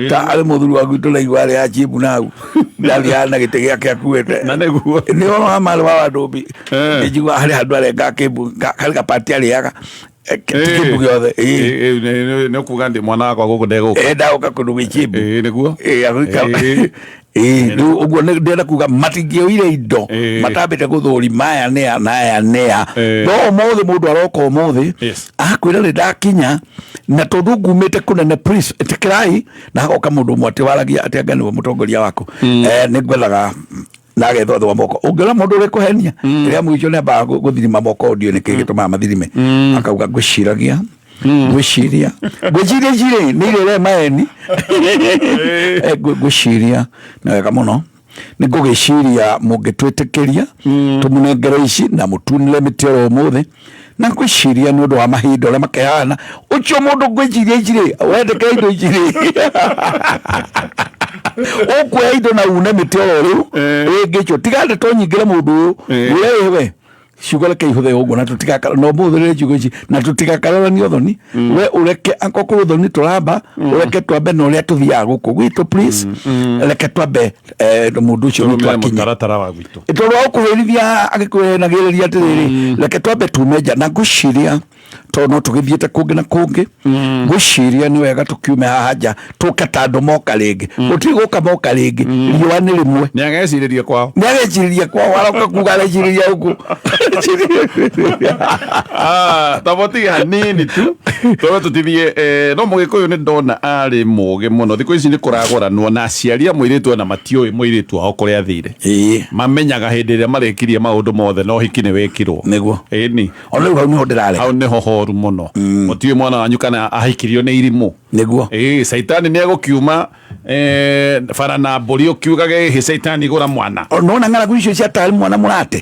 ta arĩ mũthuri wa gwitũ naigua arĩ a chiembu na hau ndathiaga na gĩtĩ gĩake akuĩte. Na nĩguo. Nĩ ũhoro wa marĩ wa Wandũmbi. Njigua harĩ handũ arenga kĩmbu harĩ gapati arĩaga. Ti kĩmbu gĩothe ĩĩ. Ĩĩ, ĩĩ, nĩ ũkuga ndĩ mwana wakwa gũkũ ndegũka. Ndagũka kũndũ gwĩ chimbu. Ĩĩ, nĩguo. Ĩĩ, Ĩĩ, rĩu ũguo ndĩrenda kuga matingĩoire indo matambĩte gũthũrima aya nĩa na aya nĩa. No ũmũthĩ mũndũ aroka ũmũthĩ akwĩra nĩ ndakinya na tondũ ngumĩte kũnene, please ĩtĩkĩrai, na hagoka mũndũ ũmwe atĩ waragia atĩ anga nĩwe mũtongoria waku. Nĩ ngwethaga na agethwathwa moko ũngĩona mũndũ ũrĩ kũhenia rĩrĩa mũico nĩ ambaga gũthirima moko ndiũ nĩkĩ gĩtũmaga mathirime, akauga ngwĩciragia ngwĩciria ngwĩciria ici rĩ nĩ irĩre maeni. Ngwĩciria nĩ wega mũno nĩ ngũgĩciria mũngĩtwĩtĩkĩria tũmũnengere ici na mũtunĩre mĩtĩ oro ũmũthĩ, na ngwĩciria nĩ ũndũ wa mahinda ũrĩa makehana ũcio mũndũ ngwĩciria ici rĩ wendekera indo ici rĩ ũkuoya indo na une mĩtĩ oro rĩu rĩngĩ icio tiga ndeto nyingĩre mũndũ ũyũ we we ciugo reke ihũthe ũguo na tũtigakara no mũhũthĩrĩre ciugo ici na tũtigakararanie ũthoni we ũreke akorwo kũrĩ ũthoni tũramba ũreke twambe na ũrĩa tũthiaga gũkũ gwitũ, please reke twambe mũndũ ũcio nĩ Tũrũmĩrĩre twakinya mũtaratara wa gwitũ. Tondũ wa gũkũhĩrithia agĩkwĩnagĩrĩria atĩrĩrĩ, reke twambe tume nja na ngwĩciria tondũ no tũgĩthiĩte kũngĩ na kũngĩ, ngwĩciria nĩ wega tũkiume haha nja tũke ta andũ moka rĩngĩ, gũtirĩ gũka moka rĩngĩ, riũa nĩ rĩmwe. Nĩ agecirĩria kwao. Nĩ agecirĩria kwao, aroka kuga arecirĩria gũkũ. Ah, tabotige hanini tu tondũ tũtithie no mũgĩkũyũ nĩ ndona arĩ mũgĩ mũno. Thikũ ici nĩ kũragũranwo na aciari a mũirĩtu ona matiũĩ mũirĩtu wao kũrĩa athire. Mamenyaga hĩndĩ ĩrĩa marĩkirie maũndũ mothe na ũhiki nĩ wĩkirwo. Nĩguo. Ĩni. Ona rĩu hau nĩho ndĩrarega. Hau nĩho horu mũno. Mũtiũĩ mwana wanyu kana ahikirio nĩ irimũ. Nĩguo. Ĩĩ, caitani nĩ egũkiuma bara na mbũri ũkiugage ĩhĩ caitani gũra mwana. Nona ng'aragu icio cia tarĩ mwana mũrate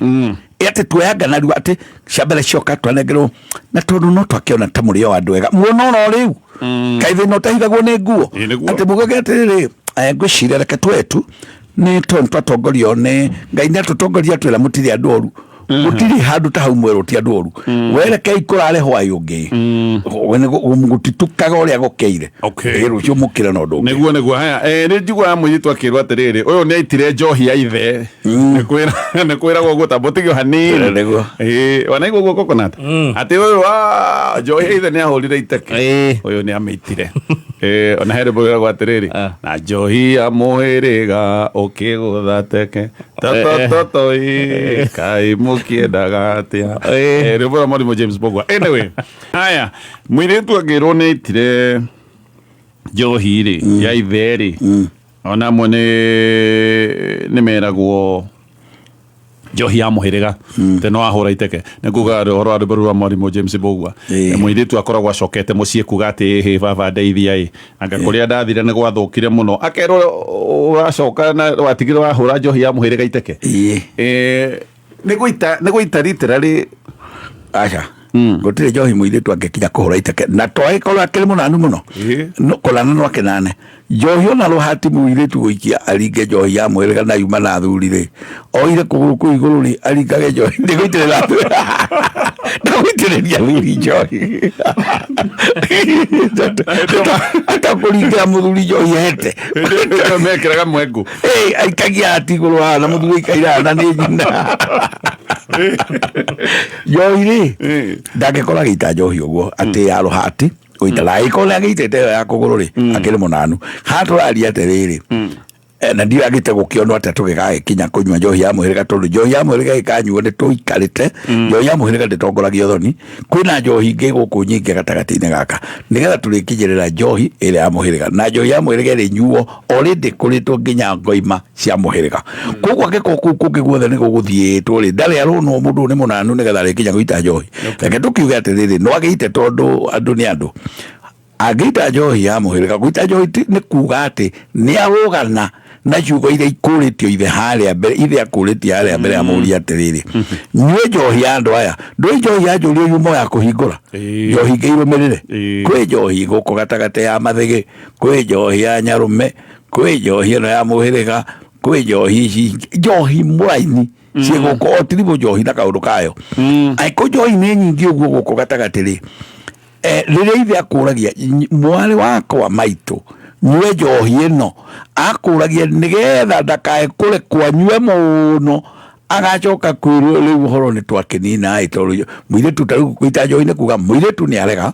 ĩ atĩ tuoyanga narua atĩ cia mbere cioka twanengerwo na tondũ no twakĩona ta mũrĩ o andũ ega muona oro rĩu kaĩ thĩna ũtahithagwo nĩ nguo. Ĩ, nĩguo. Atĩ mugage atĩrĩrĩ, ngwĩciria reke twetu nĩ tondũ twatongorio nĩ Ngai nĩ atũtongoria twĩra mũtirĩ andũ oru. Gũtirĩ handũ ta hau mwerũ ti andũ oru. Werekei kũrare hwaĩ ũngĩ. Gũtitukaga ũrĩa gũkĩire. Okay. Ĩ, rũciũ mũkĩre na ũndũ ũngĩ. Nĩguo nĩguo haya nĩ njiguaga mũirĩtu akĩrwo atĩrĩrĩ, ũyũ nĩ aitire njohi ya ithe. Nĩ kwĩragwo ũguo ta mũtige hanini. Nĩguo. Ĩĩ, wanaigua ũguo coconut atĩ ũyũ wa njohi ya ithe nĩ ahũrire iteke. Ĩĩ. Ũyũ nĩ amĩitire. Ona he rwĩmbo rwĩragwo atĩrĩrĩ, Ah. na njohi ya mũhĩrĩga ũkĩgũtha teke totototo ĩ, kaĩ mũkĩendaga atĩa. Ĩĩ. Rwĩmbo rwa mwarimũ James Mbugua. Anyway, haya mũirĩtu akĩrwo nĩ aitire njohi rĩ ya ithe rĩ, ona amwe nĩ meragwo njohi ya mũhĩrĩga te no ahũra iteke. Nĩ kuga ũhoro wa rwĩmbo rwa mwarimũ James Mbugua. Ĩĩ. Mũirĩtu akoragwo acokete mũciĩ kuga atĩ hĩ baba ndeithia ĩ, anga kũrĩa ndathire nĩ gwathũkire mũno, akerwo ũracoka na watigire wahũra njohi ya mũhĩrĩga iteke. Ĩĩ. Nĩ gũita literally. Aca, gũtirĩ njohi mũirĩtu angĩkinya kũhũra iteke na twagĩkorwo akĩrĩ mũnanu mũno. Ĩĩ. No, kũnana no akĩnane njohi ona rũhati mũirĩtu gũikia aringe njohi ya mũhĩrĩga na yuma na athuri rĩ, oire kũgũrũ kũu igũrũ rĩ, aringage njohi ndĩgũitĩrĩra athuri, ndagũitĩrĩria athuri njohi atakũringĩra mũthuri njohi hete. Hĩndĩ ĩyo mekĩraga mwengũ. Ĩ, aikagia hati igũrũ haha na mũthuri aikaire haha na nĩ nyina njohi rĩ. Ĩĩ. Ndangĩkorwo agĩita njohi ũguo atĩ ya rũhati gũita, na angĩkorwo nĩ agĩitĩte ĩyo ya kũgũrũ rĩ, akĩrĩ mũnanu. Haha tũraria atĩrĩrĩ, na ndiũĩ agĩte gũkĩonwo atĩa tũgĩgagĩkinya kũnyua njohi ya mũhĩrĩga, tondũ njohi ya mũhĩrĩga ĩkanyuo nĩ tũikarĩte. Njohi ya mũhĩrĩga ndĩtongoragia ũthoni. Kwĩna njohi ingĩ gũkũ nyingĩ gatagatĩ-inĩ gaka nĩgetha tũrĩkinyĩrĩra njohi ĩrĩa ya mũhĩrĩga, na njohi ya mũhĩrĩga ĩrĩnyuo already kũrĩtwo nginya ngoima cia mũhĩrĩga. Koguo angĩkorwo kũu kũngĩ guothe nĩ gũgũthiĩtwo rĩ, ndarĩ arũnwo mũndũ ũyũ nĩ mũnanu nĩgetha arĩkinya gũita njohi. Reke tũkiuge atĩrĩrĩ, no agĩite tondũ andũ nĩ andũ. Angĩita njohi ya mũhĩrĩga, gũita njohi nĩ kuga atĩ nĩ arũgana na ciugo iria ikũrĩtio ithe harĩa mbere, ithe akũrĩtie harĩa mbere amũrie atĩrĩrĩ, nyue njohi ya andũ aya, ndũĩ njohi ya njũrio yuma ya kũhingũra. Ĩĩ. Njohi ingĩ irũmĩrĩre. Ĩĩ. Kwĩ njohi gũkũ gatagatĩ ya mathĩgĩ, kwĩ njohi ya nyarũme, kwĩ njohi ĩno ya mũhĩrĩga, kwĩ njohi ici njohi mũraini ciĩ gũkũ o tiribũ njohi na kaũndũ kayo. Angĩkorwo njohi nĩ nyingĩ ũguo gũkũ gatagatĩ rĩ, rĩrĩa ithe akũragia, mwarĩ wakwa maitũ, nyue njohi ĩno, akũragia nĩgetha ndakae kũrekwo anyue mũno agacoka kwĩrwo rĩu ũhoro nĩ twakĩnina ĩ, tondũ mũirĩtu ta rĩu gũita njohi nĩ kuga mũirĩtu nĩ arega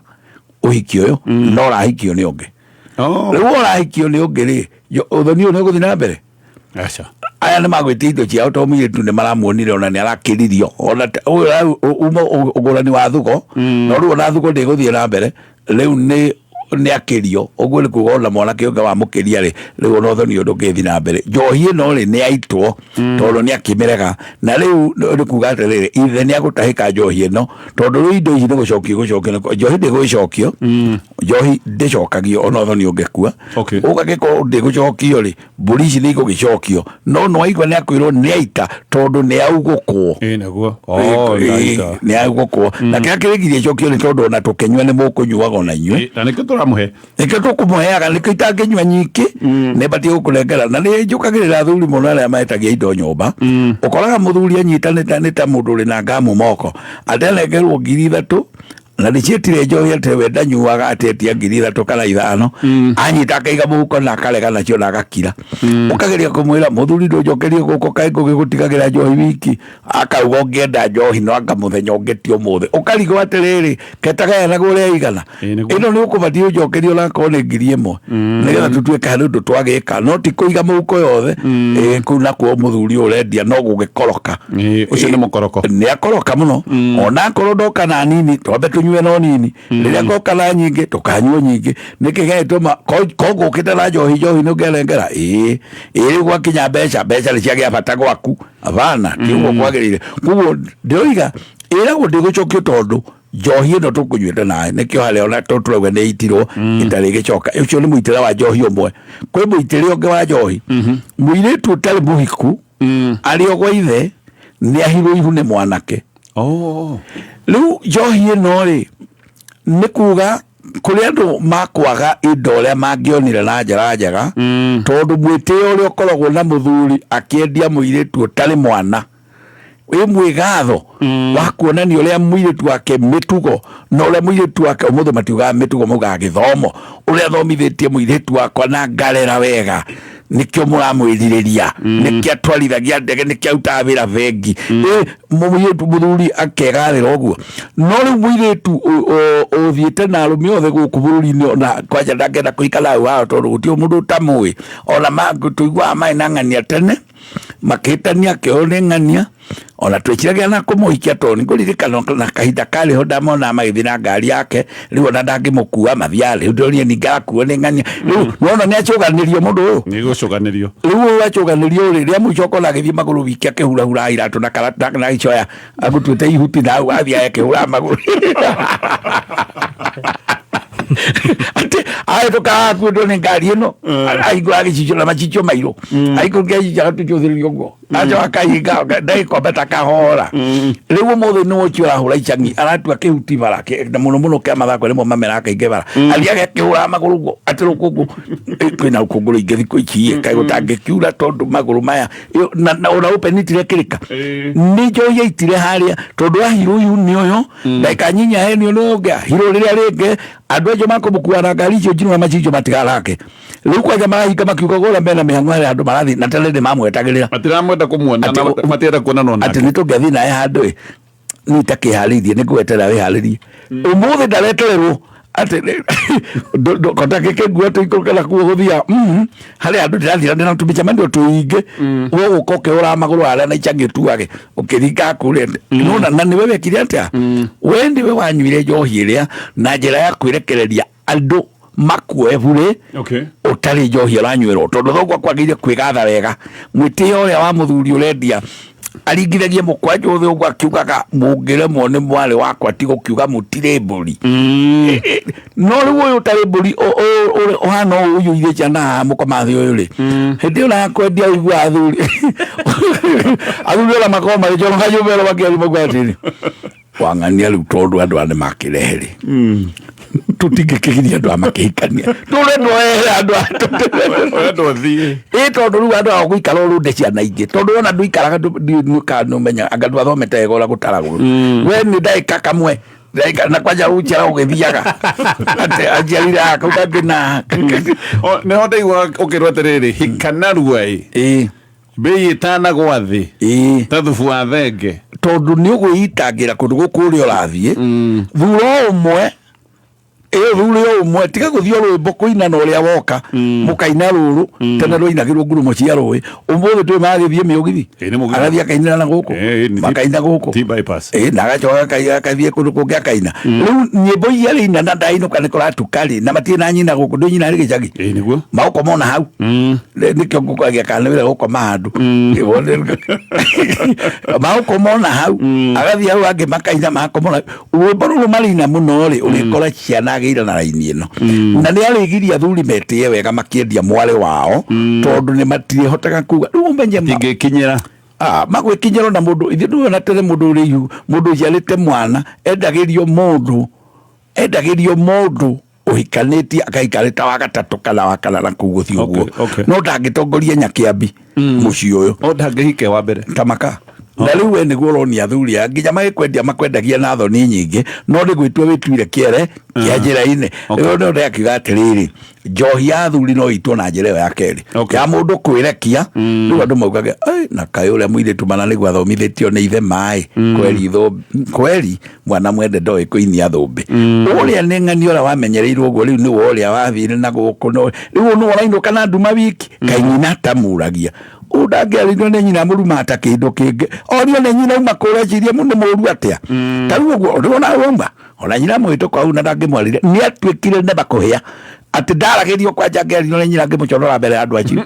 ũhiki ũyũ no ũrahikio nĩ ũngĩ. Oh. Rĩu ũrahikio nĩ ũngĩ rĩ, ũthoni ũyũ nĩ ũgũthiĩ na mbere. Aca. Aya nĩ magwĩtia indo ciao tondũ mũirĩtu nĩ maramuonire ona nĩ arakĩririo ona ũyũ uma ũgũrani wa thugo, no rĩu ona thugo ndĩgũthiĩ na mbere rĩu nĩ akĩrio ũguo nĩ kuga ona mwanake ũngĩ wamũkĩria rĩ, rĩu ona ũthoni ũyũ ndũngĩthiĩ na mbere. Njohi ĩno rĩ nĩ yaitwo tondũ nĩ akĩmĩrega, na rĩu nĩ kuga atĩrĩrĩ, ithe nĩ agũtahĩka njohi ĩno tondũ rĩu indo ici nĩ gũcokio igũcokio, njohi ndĩgũgĩcokio, njohi ndĩcokagio ona ũthoni ũngĩkua. Okay. Ũgagĩkorwo ndĩgũcokio rĩ, mbũri ici nĩ igũgĩcokio, no nĩ waigua nĩ akwĩrwo nĩ aita tondũ nĩ augũkwo. Ĩĩ nĩguo. Oh, ndaita. Nĩ augũkwo na kĩrĩa kĩrĩgirie icokio nĩ tondũ ona tũkĩnyua nĩ mũkũnyuaga ona inyuĩ. Ĩĩ, na nĩkĩo tũramũhe. Nĩkĩo tũkũmũheaga, nĩkĩo itangĩnyua nyingĩ nĩ batiĩ gũkũnengera. Na nĩ njũkagĩrĩra athuri mũno arĩa metagia indo nyũmba. Ũkoraga mũthuri anyitanĩte nĩ ta mũndũ ũrĩ na ngamu moko, atanengerwo 3,000 na nĩ ciĩtire njohi atĩ we ndanyuaga, atetia 3,000 kana 5, anyita akaiga mũhuko na akarega nacio na agakira. Ũkageria kũmwĩra mũthuri ndũnjokerie gũkũ kaĩ ngũgĩgũtigagĩra njohi wiki, akauga ũngĩenda njohi no anga mũthenya ũngĩ ti ũmũthĩ. Ũkarigwo atĩrĩrĩ, ketagayanaga ũrĩa igana. Ĩĩ, nĩguo. Ĩno nĩ ũkũbatiĩ ũnjokerie onakorwo nĩ 1,000 nĩgetha tũtuĩke harĩ ũndũ twagĩka, no ti kũiga mũhuko yothe. Ĩĩ, kũu nakuo mũthuri ũyũ ũrendia no gũgĩkoroka. Ĩĩ, ũcio nĩ mũkoroko. Nĩ akoroka mũno. Ona akorwo ndoka na nini, twambe tũnyue no nini, rĩrĩa ngoka na nyingĩ tũkanyua nyingĩ. Nĩkĩ gĩgĩtũma ko ngũkĩte na njohi, njohi nĩ ũngenengera? Ĩĩ ĩĩ, rĩu gwakinya mbeca, mbeca nĩ ciagĩa bata gwaku? Abana, ti ũguo kwagĩrĩire. Koguo ndĩroiga ĩragwo ndĩgũcokio tondũ njohi ĩno tũkũnyuĩte nawe nĩkĩo harĩa ona tũrauga nĩ itirwo ĩtarĩ ĩgĩcoka. Ũcio nĩ mũitĩre wa njohi ũmwe. Kwĩ mũitĩre ũngĩ wa njohi, mũirĩtu ũtarĩ mũhiku arĩ o gwa ithe nĩ ahirwo ihu nĩ mwanake. Oh. Rĩu njohi ĩno rĩ, nĩ kuga kũrĩ andũ makwaga indo ũrĩa mangĩonire na njĩra njega, tondũ mwĩtĩo ũrĩa ũkoragwo na mũthuri akĩendia mũirĩtu ũtarĩ mwana. Wĩ mwĩgatho wa kuonania ũrĩa mũirĩtu wake mĩtugo na ũrĩa mũirĩtu wake, ũmũthĩ matiugaga mĩtugo, maugaga gĩthomo, ũrĩa athomithĩtie mũirĩtu wakwa na ngarera wega, nĩkĩo mũramwĩrirĩria, nĩkĩo atwarithagia ndege, nĩkĩo arutaga wĩra bengi. Mũirĩtu mũthuri akegathĩra ũguo. No rĩu mũirĩtu ũthiĩte na arũme othe gũkũ bũrũri-inĩ, ona kwanja ndangĩenda kũikara hau hao tondũ gũtirĩ mũndũ ũtamũĩ. Ona tũiguaga maĩ na ng'ania tene makĩhĩtania, akĩoywo nĩ ng'ania, ona twĩciragia na kũmũhikia, tondũ nĩ ngũririkana na kahinda karĩ ho ndamonaga magĩthiĩ na ngari yake. Rĩu ona ndangĩmũkua, mathiaga rĩu ndĩronire ningĩ arakuo nĩ ng'ania. Rĩu nona nĩ acũganĩrio mũndũ ũyũ. Nĩ gũcũganĩrio. Rĩu ũyũ acũganĩrio rĩ, rĩa mũico ũkona agĩthiĩ magũrũ wiki, akĩhurahura iratũ na karata na icoya agũtuĩte ihuti, na hau athiĩ akĩhũra magũrũ atĩ ahĩtũka akuĩtwo nĩ ngari ĩno, ahingũra gĩcicio na macicio mairũ, ahingũra gĩcicio agatũcũthĩrĩria ũguo, acoka akahinga ndagĩkombe ta kahora. Rĩu ũmũthĩ nĩ ũcio ũrahũra icang'i, aratua kĩhuti bara na mũno mũno kĩa mathako nĩmo mameraga kaingĩ bara, athiaga akĩhũraga magũrũ ũguo atĩ rũkũngũ. Kwĩna rũkũngũ rũingĩ thikũ ici ĩ, kaĩ gũtangĩkiura tondũ magũrũ maya na ona ũpenitire kĩrĩka nĩ njohi yaitire harĩa, tondũ ahirũ yu nĩ ũyũ ndagĩka nyinya henio nĩ ũngĩ ahirũ rĩrĩa rĩngĩ andũ acio makũmũkua na ngari icio njirũ na macicio matigarake. Rĩu kwanja marahinga makiuga ũrĩa mena mĩhang'o harĩa andũ marathiĩ, na tene nĩ mamwetagĩrĩra. Matiramwenda kũmuona na matienda kuonana atĩ nĩ tũngĩathiĩ naye handũ ĩ, niĩ itakĩharĩirie, nĩ ngweterera wĩharĩrie. Ũmũthĩ ndaretererwo atĩ kota gĩkĩngua tũikũrũke na kuo gũthia harĩ andũ ndĩrathiĩ na tũmĩcemanio tũingĩ, we gũka ũkĩhũraga magũrũ harĩa na icangĩ ũtuage ũkĩringa kũrĩa. Nona na nĩwe wekire atĩa? We nĩwe wanyuire njohi ĩrĩa na njĩra ya kwĩrekereria andũ makuoe burĩ ũtarĩ njohi ũranyuĩrwo, tondũ thoguo akwagĩrĩire kwĩgatha wega. Mwĩtĩo ũrĩa wa mũthuri ũrendia aringithagie mũkwanjũ ũthĩ ũguo akiugaga, mũngĩremwo nĩ mwarĩ wakwa ti gũkiuga mũtirĩ mbũri. No rĩu ũyũ ũtarĩ mbũri ũhana ũũ ũiyũire ciana haha mũkomathĩ ũyũ rĩ, hĩndĩ ĩyo nakwendia ũigua athuri ona makorwo magĩcoroka nyũmba ĩno makĩaria mauga atĩrĩ, wang'ania rĩu tondũ andũ aya nĩ makĩrehe rĩ, tũtingĩkĩgiria andũ aya makĩhikania, tũrendwo ehe andũ aya. Ũrenda ũthiĩ. Ĩ, tondũ rĩu andũ aya gũikara ũrũnde ciana ingĩ, tondũ wona ndũikaraga nĩũmenya anga ndwathomete wega ũrĩa gũtaragwo. We nĩ ndagĩka kamwe ndagĩka na kwanja ũcera ũgĩthiaga atĩ aciarire aka kau kangĩ na Nĩho ndaigua ũkĩrwo atĩrĩrĩ, hika narua ĩ, mbei ĩtanagwa thĩ ta thubu wa thenge. Tondũ nĩ ũgwĩitangĩra kũndũ gũkũ ũrĩa ũrathiĩ, thura o ũmwe ĩyo, thure o ũmwe, tiga gũthiĩ o rwĩmbo kũina na ũrĩa woka mũkaina rũrũ. Tene rwainagĩrwo ngurumo cia rũĩ, ũmũthĩ twĩ magĩthiĩ mĩũgithi. Ĩ, nĩ mũgithi. Agathiĩ akainĩra na gũkũ. Makaina gũkũ. Ti bypass. Ĩ, na agacoka akathiĩ kũndũ kũngĩ akaina. Rĩu nyĩmbo iria arĩina na ndainũka nĩ kũratuka rĩ, na matirĩ na nyina gũkũ, ndũ nyina arĩ gĩcagi. Ĩ, nĩguo. Magũkoma ona hau. Nĩkĩo ngũkwagia kana nĩ wĩra gũkoma handũ magũkoma ona hau, agathiĩ hau angĩ makaina magakoma ona rwĩmbo rũrũ marĩina mũno rĩ, ũrĩkora ciana agĩire na raini ĩno, na nĩ arĩgiria athuri metĩe wega makĩendia mwarĩ wao, tondũ nĩ matirĩhotaga kuga rĩu ũmenye Tingĩkinyĩra. Ah, magwĩkinyĩra na mũndũ ithuĩ ndũĩ tene mũndũ ũrĩ ihu, mũndũ ũciarĩte mwana endagĩrio mũndũ ũhikanĩtie akahika ta wa gatatũ kana wa kana na kũu gũthiĩ ũguo. No ndangĩtongoria nyakĩambi mũciĩ ũyũ. O ndangĩhike wa mbere. Tamaka na rĩu we nĩguo ũronia athuri aya nginya magĩkwendia makwendagia na thoni nyingĩ, no nĩ gwĩtua wĩtuire kĩere kĩa njĩra-inĩ. Rĩu nĩ ũndũ akiuga atĩrĩrĩ, njohi ya athuri no ĩitwo na njĩra ĩyo ya kerĩ ya mũndũ kwĩrekia. Rĩu andũ maugage, "Ai, na kaĩ ũrĩa mũirĩtu mana nĩguo athomithĩtio nĩ ithe maĩ kweri thũmbĩ kweri mwana mwende ndoĩ kũinia thũmbĩ ũrĩa nĩ ng'ani ũrĩa wamenyereirwo ũguo." Rĩu nĩwe ũrĩa wathire na gũkũ, no rĩu nĩwe ũrainũka na nduma wiki, kaĩ nyina atamũragia ũũ, ndangĩarĩrio nĩ nyina mũruma ta kĩndũ kĩngĩ, orio nĩ nyina uma kũrĩa cirie nĩ mũru atĩa ta rĩu ũguo ndĩrona wauma ona nyina mũhĩtũka hau na ndangĩmwarire nĩ atuĩkire neba kũhĩa atĩ ndaragĩrio kwanja angĩarirwo nĩ nyina ngĩmũconora mbere ya andũ acio.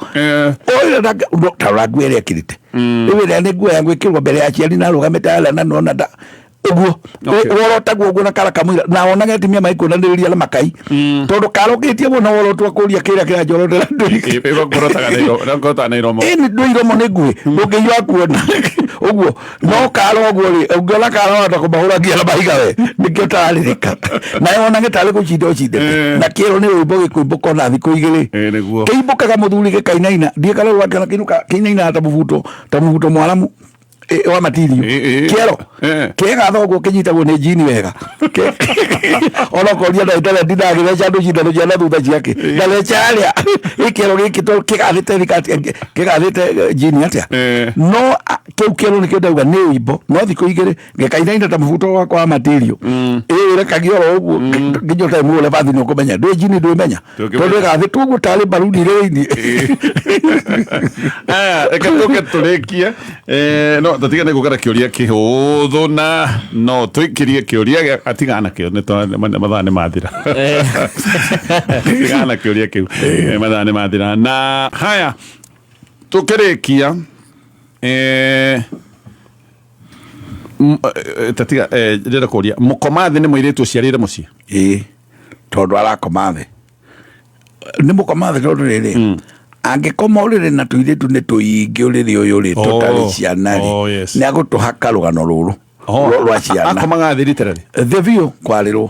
Ũyũ tarora nguo ĩrĩa ekĩrĩte rĩu, ĩrĩa nĩ nguo ya gwĩkĩrwo mbere ya aciari na arũgamĩte harĩa na nona nda ũguo. Worotagwo ũguo na kara kamũira na onage atumia magĩkuonanĩrĩria na makai, tondũ karũkĩtie ũguo na worotwo kũria kĩrĩa kĩranjorotera ndũi. Ngorotaga na iromo. Ĩni ndũ iromo nĩ nguhĩ, ndũngĩiywo kuona ũguo, no kara ũguo rĩ, ũngĩona kara wahota kũmahũragia na mahiga we, nĩkĩo ũtararĩrĩka nawe wonage tarĩ gũcinda ũcindĩte na kĩero nĩ rwĩmbo gĩkũimbũka ona thikũ 2. Nĩguo. Kĩimbũkaga mũthuri gĩkainaina, ndiĩ kana rwakĩona kĩinũka kĩinainaga ta mũbuto mwaramu. Wa matirio. Ĩ, ĩ. Kĩero kĩgatha ũguo kĩnyitagwo nĩ njini wega. Ona koria ndagĩtarĩ ndinagĩtheca andũ cindano cia na thutha ciake ndatheca harĩa ĩ kĩero gĩkĩ to kĩgathĩte thikati kĩgathĩte njini atĩa? No kĩu kĩero nĩkĩo ndauga nĩ ũimbo, no thikũ igĩrĩ gĩkainaina ta mũbuto wakwa wa matirio ĩ ĩrekagia oro ũguo nginya ũtarĩ mũgũre bathi nĩ ũkũmenya ndwĩ njini ndwĩmenya. Ndũngĩmenya. Tondũ ĩgathĩtwo ũguo tarĩ mbaruni rĩinĩ. Aya, reke tũke tũrĩkie. No tũtigane gũka na kĩũria kĩhũthũ na no tũikĩrie kĩũria atigana nakĩo nĩ mathaa nĩ mathira. Tigana na kĩũria kĩu. Mathaa nĩ mathira na haya tũkĩrĩkia tatiga ndĩrenda kũria mũkomathĩ nĩ mũirĩtu ũciarĩire mũciĩ? Ĩĩ, tondũ arakoma thĩ nĩ mũkoma thĩ, tondũ rĩrĩ angĩkoma ũrĩrĩ na tũirĩtu nĩ tũingĩ ũrĩrĩ ũyũ rĩ tũtarĩ ciana rĩ nĩ agũtũhaka rũgano rũrũ rwa ciana. Akomaga thĩ literally? Thĩ biũ kwarĩrwo.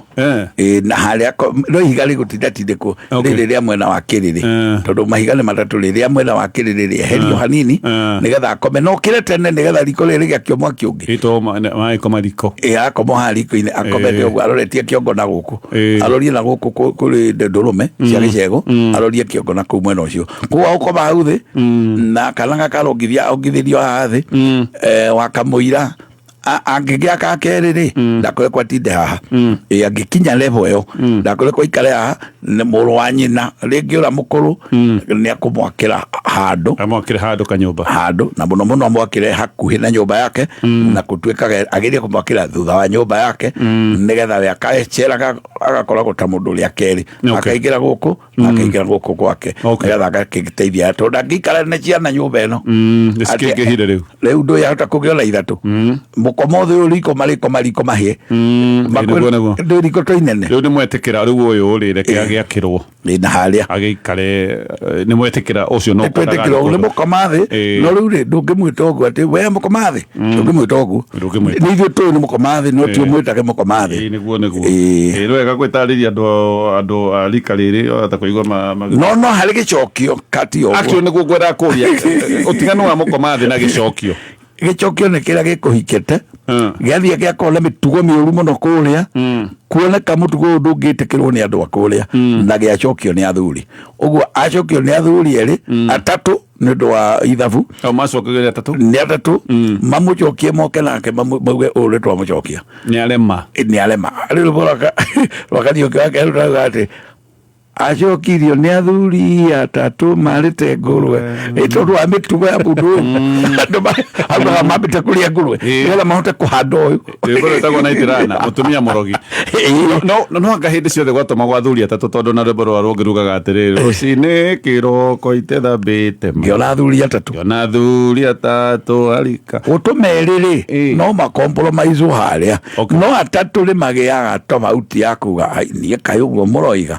Ĩ, na harĩa no ihiga rĩgũtinda tindĩkwo rĩrĩ rĩa mwena wa kĩrĩrĩ tondũ mahiga nĩ matatũ, rĩrĩa mwena wa kĩrĩrĩ rĩeherio hanini nĩgetha akome no kĩre tene nĩgetha riko rĩrĩ rĩgĩakio mwaki ũngĩ. Ĩtwo maĩkoma riko. Ĩ, akoma haha riko-inĩ akomete ũguo aroretie kĩongo na gũkũ arorie na gũkũ kũrĩ ndũrũme cia gĩcegũ, arorie kĩongo na kũu mwena ũcio, koguo agũkoma hau thĩ na kana gakarongithia ongithĩrio haha thĩ wakamũira angĩgĩa ka kerĩ rĩ ndakũrekwo atinde haha. Ĩ, angĩkinya level ĩyo ndakũrekwo aikare haha nĩ mũrũ wa nyina rĩngĩ ũrĩa mũkũrũ nĩ akũmwakĩra handũ. Amwakĩre handũ kanyũmba. Handũ na mũno mũno amwakĩre hakuhĩ na nyũmba yake na gũtuĩkaga agerie kũmwakĩra thutha wa nyũmba yake nĩgetha we akaceraga agakoragwo ta mũndũ ũrĩa kerĩ akaingĩra gũkũ na akaingĩra gũkũ gwake nĩgetha agakĩteithia tondũ ndangĩikara na ciana nyũmba ĩno. Nĩ cikĩingĩhire rĩu. Rĩu ndũyahota kũgĩa ona ithatũ mũkoma ũthĩ ũyũ riko marĩkoma riko mahĩe. Nĩguo, nĩguo. Ndĩ riko to inene. Rĩu nĩ mwetĩkĩra rĩu ũyũ rĩ reke agĩakĩrwo Ĩ, na harĩa agĩikare nĩ mwetĩkĩra ũcio no twĩtĩkĩra ũguo nĩ mũkoma thĩ. No rĩu rĩ ndũngĩmwĩta ũguo atĩ we mũkoma thĩ, ndũngĩmwĩta ũguo. Ndũngĩmwĩta. Nĩ ithuĩ tũĩ nĩ mũkoma thĩ no ti ũmwĩtage mũkoma thĩ. Ĩ, nĩguo. Ĩ. Ĩ, nĩ wega gwĩtarĩria andũ a rika rĩrĩ ota kũigua No harĩ gĩcokio kati ũguo. Actually nĩguo ngwendaga kũria ũtiganu wa mũkoma thĩ na gĩcokio. Gĩcokio nĩ kĩrĩa gĩkũhikĩte gĩathiĩ gĩakorwo na mĩtugo mĩũru mũno kũrĩa kuoneka mũtugo ũyũ ndũngĩtĩkĩrwo nĩ andũ a kũrĩa na gĩacokio nĩ athuri ũguo acokio nĩ athuri erĩ atatũ nĩ ũndũ wa ithabu. O macokagĩria atatũ. Nĩ atatũ mamũcokie moke nake mauge ũyũ nĩ twamũcokia. Nĩ arema. Nĩ arema rĩu rwĩmbo rwa Kariũki wa Kerũ rauga atĩ acokirio nĩ athuri atatũ marĩte ngũrwe. Ĩ, tondũ wa mĩtugo ya mũndũ ũyũ andũ augaga mambĩte kũrĩa ngũrwe nĩgetha mahote kũhanda ũyũ. Rwĩmbo rwĩtagwo Naitirana mũtumia mũrogi. No anga hĩndĩ ciothe gwatũmagwo athuri atatũ tondũ na rwĩmbo rwa rũngĩ rugaga atĩrĩrĩ rũcinĩ kĩroko itethambĩte ma ngĩona athuri atatũ. Ngĩona athuri atatũ arika. Gũtũma erĩ rĩ no makompromise harĩa no atatũ rĩ magĩaga tofauti ya kuga "Ai, niĩ kaĩ ũguo mũroiga."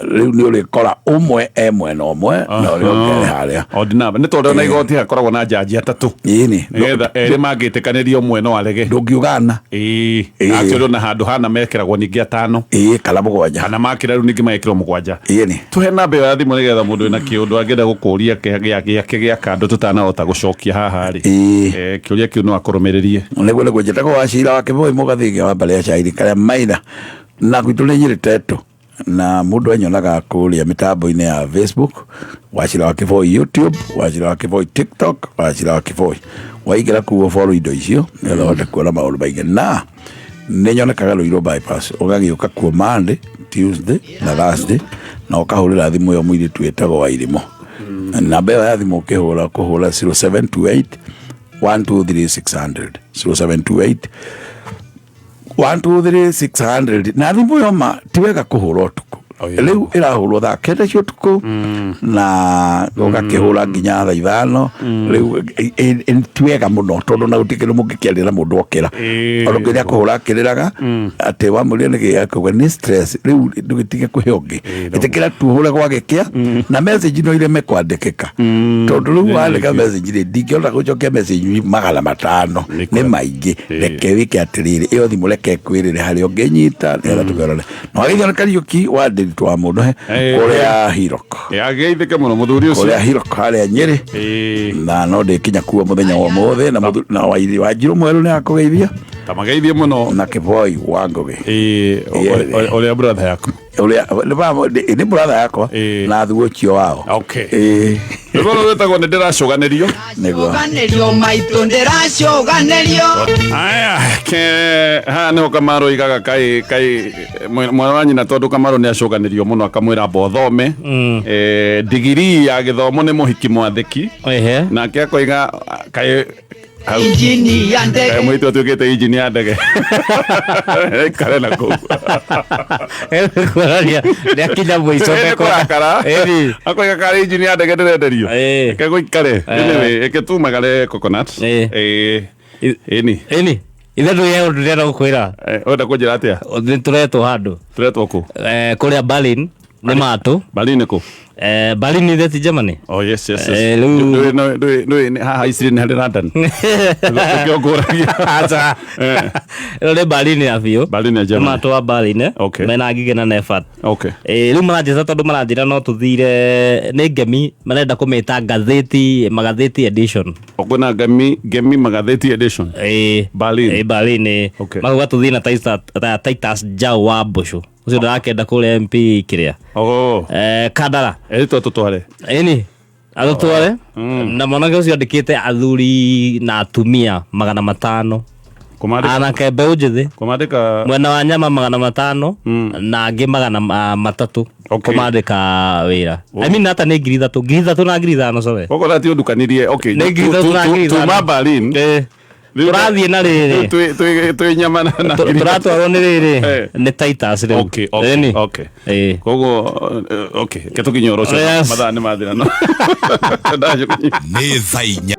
Rĩu nĩ ũrĩkora ũmwe e mwena ũmwe na ũrĩa ũngĩ arĩ harĩa. Odd number. Nĩ tondũ ona igoti hakoragwo na njanji atatũ Ĩni. Nĩgetha erĩ mangĩtĩkanĩria ũmwe no arege. Ndũngiugana. Ĩĩ. Actually ona handũ hana mekĩragwo ningĩ atano. Ĩĩ, kana mũgwanja. Kana makĩra rĩu ningĩ magekĩrwo mũgwanja. Ĩni. Tũhe namba ĩyo ya thimũ nĩgetha mũndũ wĩna kĩũndũ angĩenda gũkũria gĩake gĩa kando tũtanahota gũcokia haha rĩ. Kĩũria kĩu no akũrũmĩrĩrie. Nĩguo njĩtagwo wa cira wa Kĩboi Mũgathĩge wa mbarĩ ya Cairi karĩa maitha na gwitũ nĩ Nyĩrĩ Tetũ na mũndũ anyonaga kũrĩa mĩtambo-inĩ ya Facebook Wachira wa Kĩboi, YouTube Wachira wa Kĩboi, TikTok Wachira wa Kĩboi. Waingĩra kuo follow indo icio nĩgetha ũhote kuona maũndũ maingĩ na nĩ nyonekaga Ruiru bypass ũgagĩũka kuo Monday, Tuesday na Thursday na ũkahũrĩra thimũ ĩyo mũirĩtu wĩtagwo Wairimũ. Namba ĩyo ya thimũ ũkĩhũra kũhũra 0728 123 600, 0728 123 600 na thimũ ĩyo ma ti wega kũhũra ũtukũ. Rĩu ĩrahũrwo thaa 9 cia ũtukũ na ũgakĩhũra nginya thaa 5 rĩu ti wega mũno tondũ na gũtirĩ kĩndũ mũngĩkĩaria na mũndũ okĩra. Ona ũngĩ nĩakũhũra akĩrĩraga atĩ wamũria nĩkĩ akauga nĩ stress. Rĩu ndũgĩtige kũhe ũngĩ, ĩtĩkĩra tuhũre gwagĩkĩa na message no ireme kwandĩkĩka tondũ rĩu wandĩka message rĩ ndingĩhota gũcokia message 500 nĩ maingĩ. Reke wĩke atĩrĩrĩ, ĩyo thimũ reke ĩkwĩrĩre harĩa ũngĩnyita nĩgetha tũkĩonane na wagĩthio nĩ Kariũki wa Ndĩritũ. Ndiritu wa Mũnũhe Eh. kũrĩa Hirok. Ageithĩke mũno mũthuri ũcio. Kũrĩa Hirok harĩa Nyĩrĩ. Na no ndĩkinya kuo mũthenya wa ũmũthĩ na na Wanjirũ Mwerũ nĩ akũgeithia. Tamageithie mũno. Na Kĩboi wa Ngũgĩ. Ĩĩ, ũrĩa brother yaku. Ũrĩa nĩ brother yakwa na thuocio wao. Okay. Ĩĩ. Rwĩmbo rũrũ rwĩtagwo nĩ ndĩracũganĩrio. Nĩguo. Cũganĩrio maitũ ndĩracũganĩrio. Aya, ke haha nĩho Kamaru oigaga kaĩ kaĩ mwana wa nyina tondũ Kamaru nĩ acũganĩrio mũno akamwĩra amba ũthome. Eh, digirii ya gĩthomo nĩ mũhiki mwathĩki. Ehe. Nake akoiga kaĩ hau Injini ya ndege. kaĩ mũirĩtu atuĩkĩte injini ya ndege. Aikare na kũu. Kuonania nĩakinya mũico. Nĩ kũrakara. Ĩni. Akoiga karĩ injini ya ndege ndĩrenderio. Ĩĩ. Reke gũikare. Anyway, reke tumagare coconut. Ĩĩ. Ĩĩ. Ĩni. Ĩni. Ithe ndũgĩ ũndũ ndĩrenda gũkwĩra. Eh, ũrenda kũnjĩra atĩa? Nĩ tũretwo handũ. Tũretwo kũ? Eh, kũrĩa Berlin nĩ matũ. Berlin nĩ kũ? Eh, Berlin nĩ ti Germany. Oh yes yes yes. Eh, rĩu- Ndũĩ ndũĩ ndũĩ nĩ- haha Iciri nĩ harĩ London. Nĩkĩo ngũragia. Aca. Eh. Ĩno nĩ Berlin ya biũ. Berlin ya Nĩ Germany. matũ wa Berlin. eh. Okay. Mena Ngigĩ na Nefat. Okay. Eh, rĩu maranjĩta tondũ maranjĩra no tũthire nĩ ngemi marenda kũmĩta ngathĩti magathĩti edition. Kwĩna ngemi ngemi magathĩti edition. Ĩĩ. Berlin. Ĩĩ, Berlin ĩĩ. Okay. Makauga tũthiĩ na Titus, Titus Njau wa Mbũcũ ũcio ndĩrakenda kũrĩa MP kĩrĩa. Oh. Eh, Kandara. Ĩrĩtwo tũtware. Ĩni atũtware na mwanake ũcio andĩkĩte athuri na atumia 500. Kũmandĩka Anake mbeũ njĩthĩ. kũmandĩka Mwena wa nyama 500 na angĩ 300. Okay. Kũmandĩka wĩra. I mean hata nĩ 3,000 3,000 na 5,000 sorry. Koguo thati ũndukanirie. Okay. Nĩ 3,000 na 5,000. Tuma Berlin. Ĩĩ. Tũrathiĩ na rĩrĩ. Twĩ twĩ twĩ nyama na na Tũratwarwo nĩ rĩrĩ Eh. nĩ Titus rĩu. Okay, okay, Ĩni. okay. Ĩĩ. Koguo okay, ke tũkinye ũhoro ũcio Yes. mathaa nĩ mathira no. Ndacũkinyia. Nĩ thaa 4.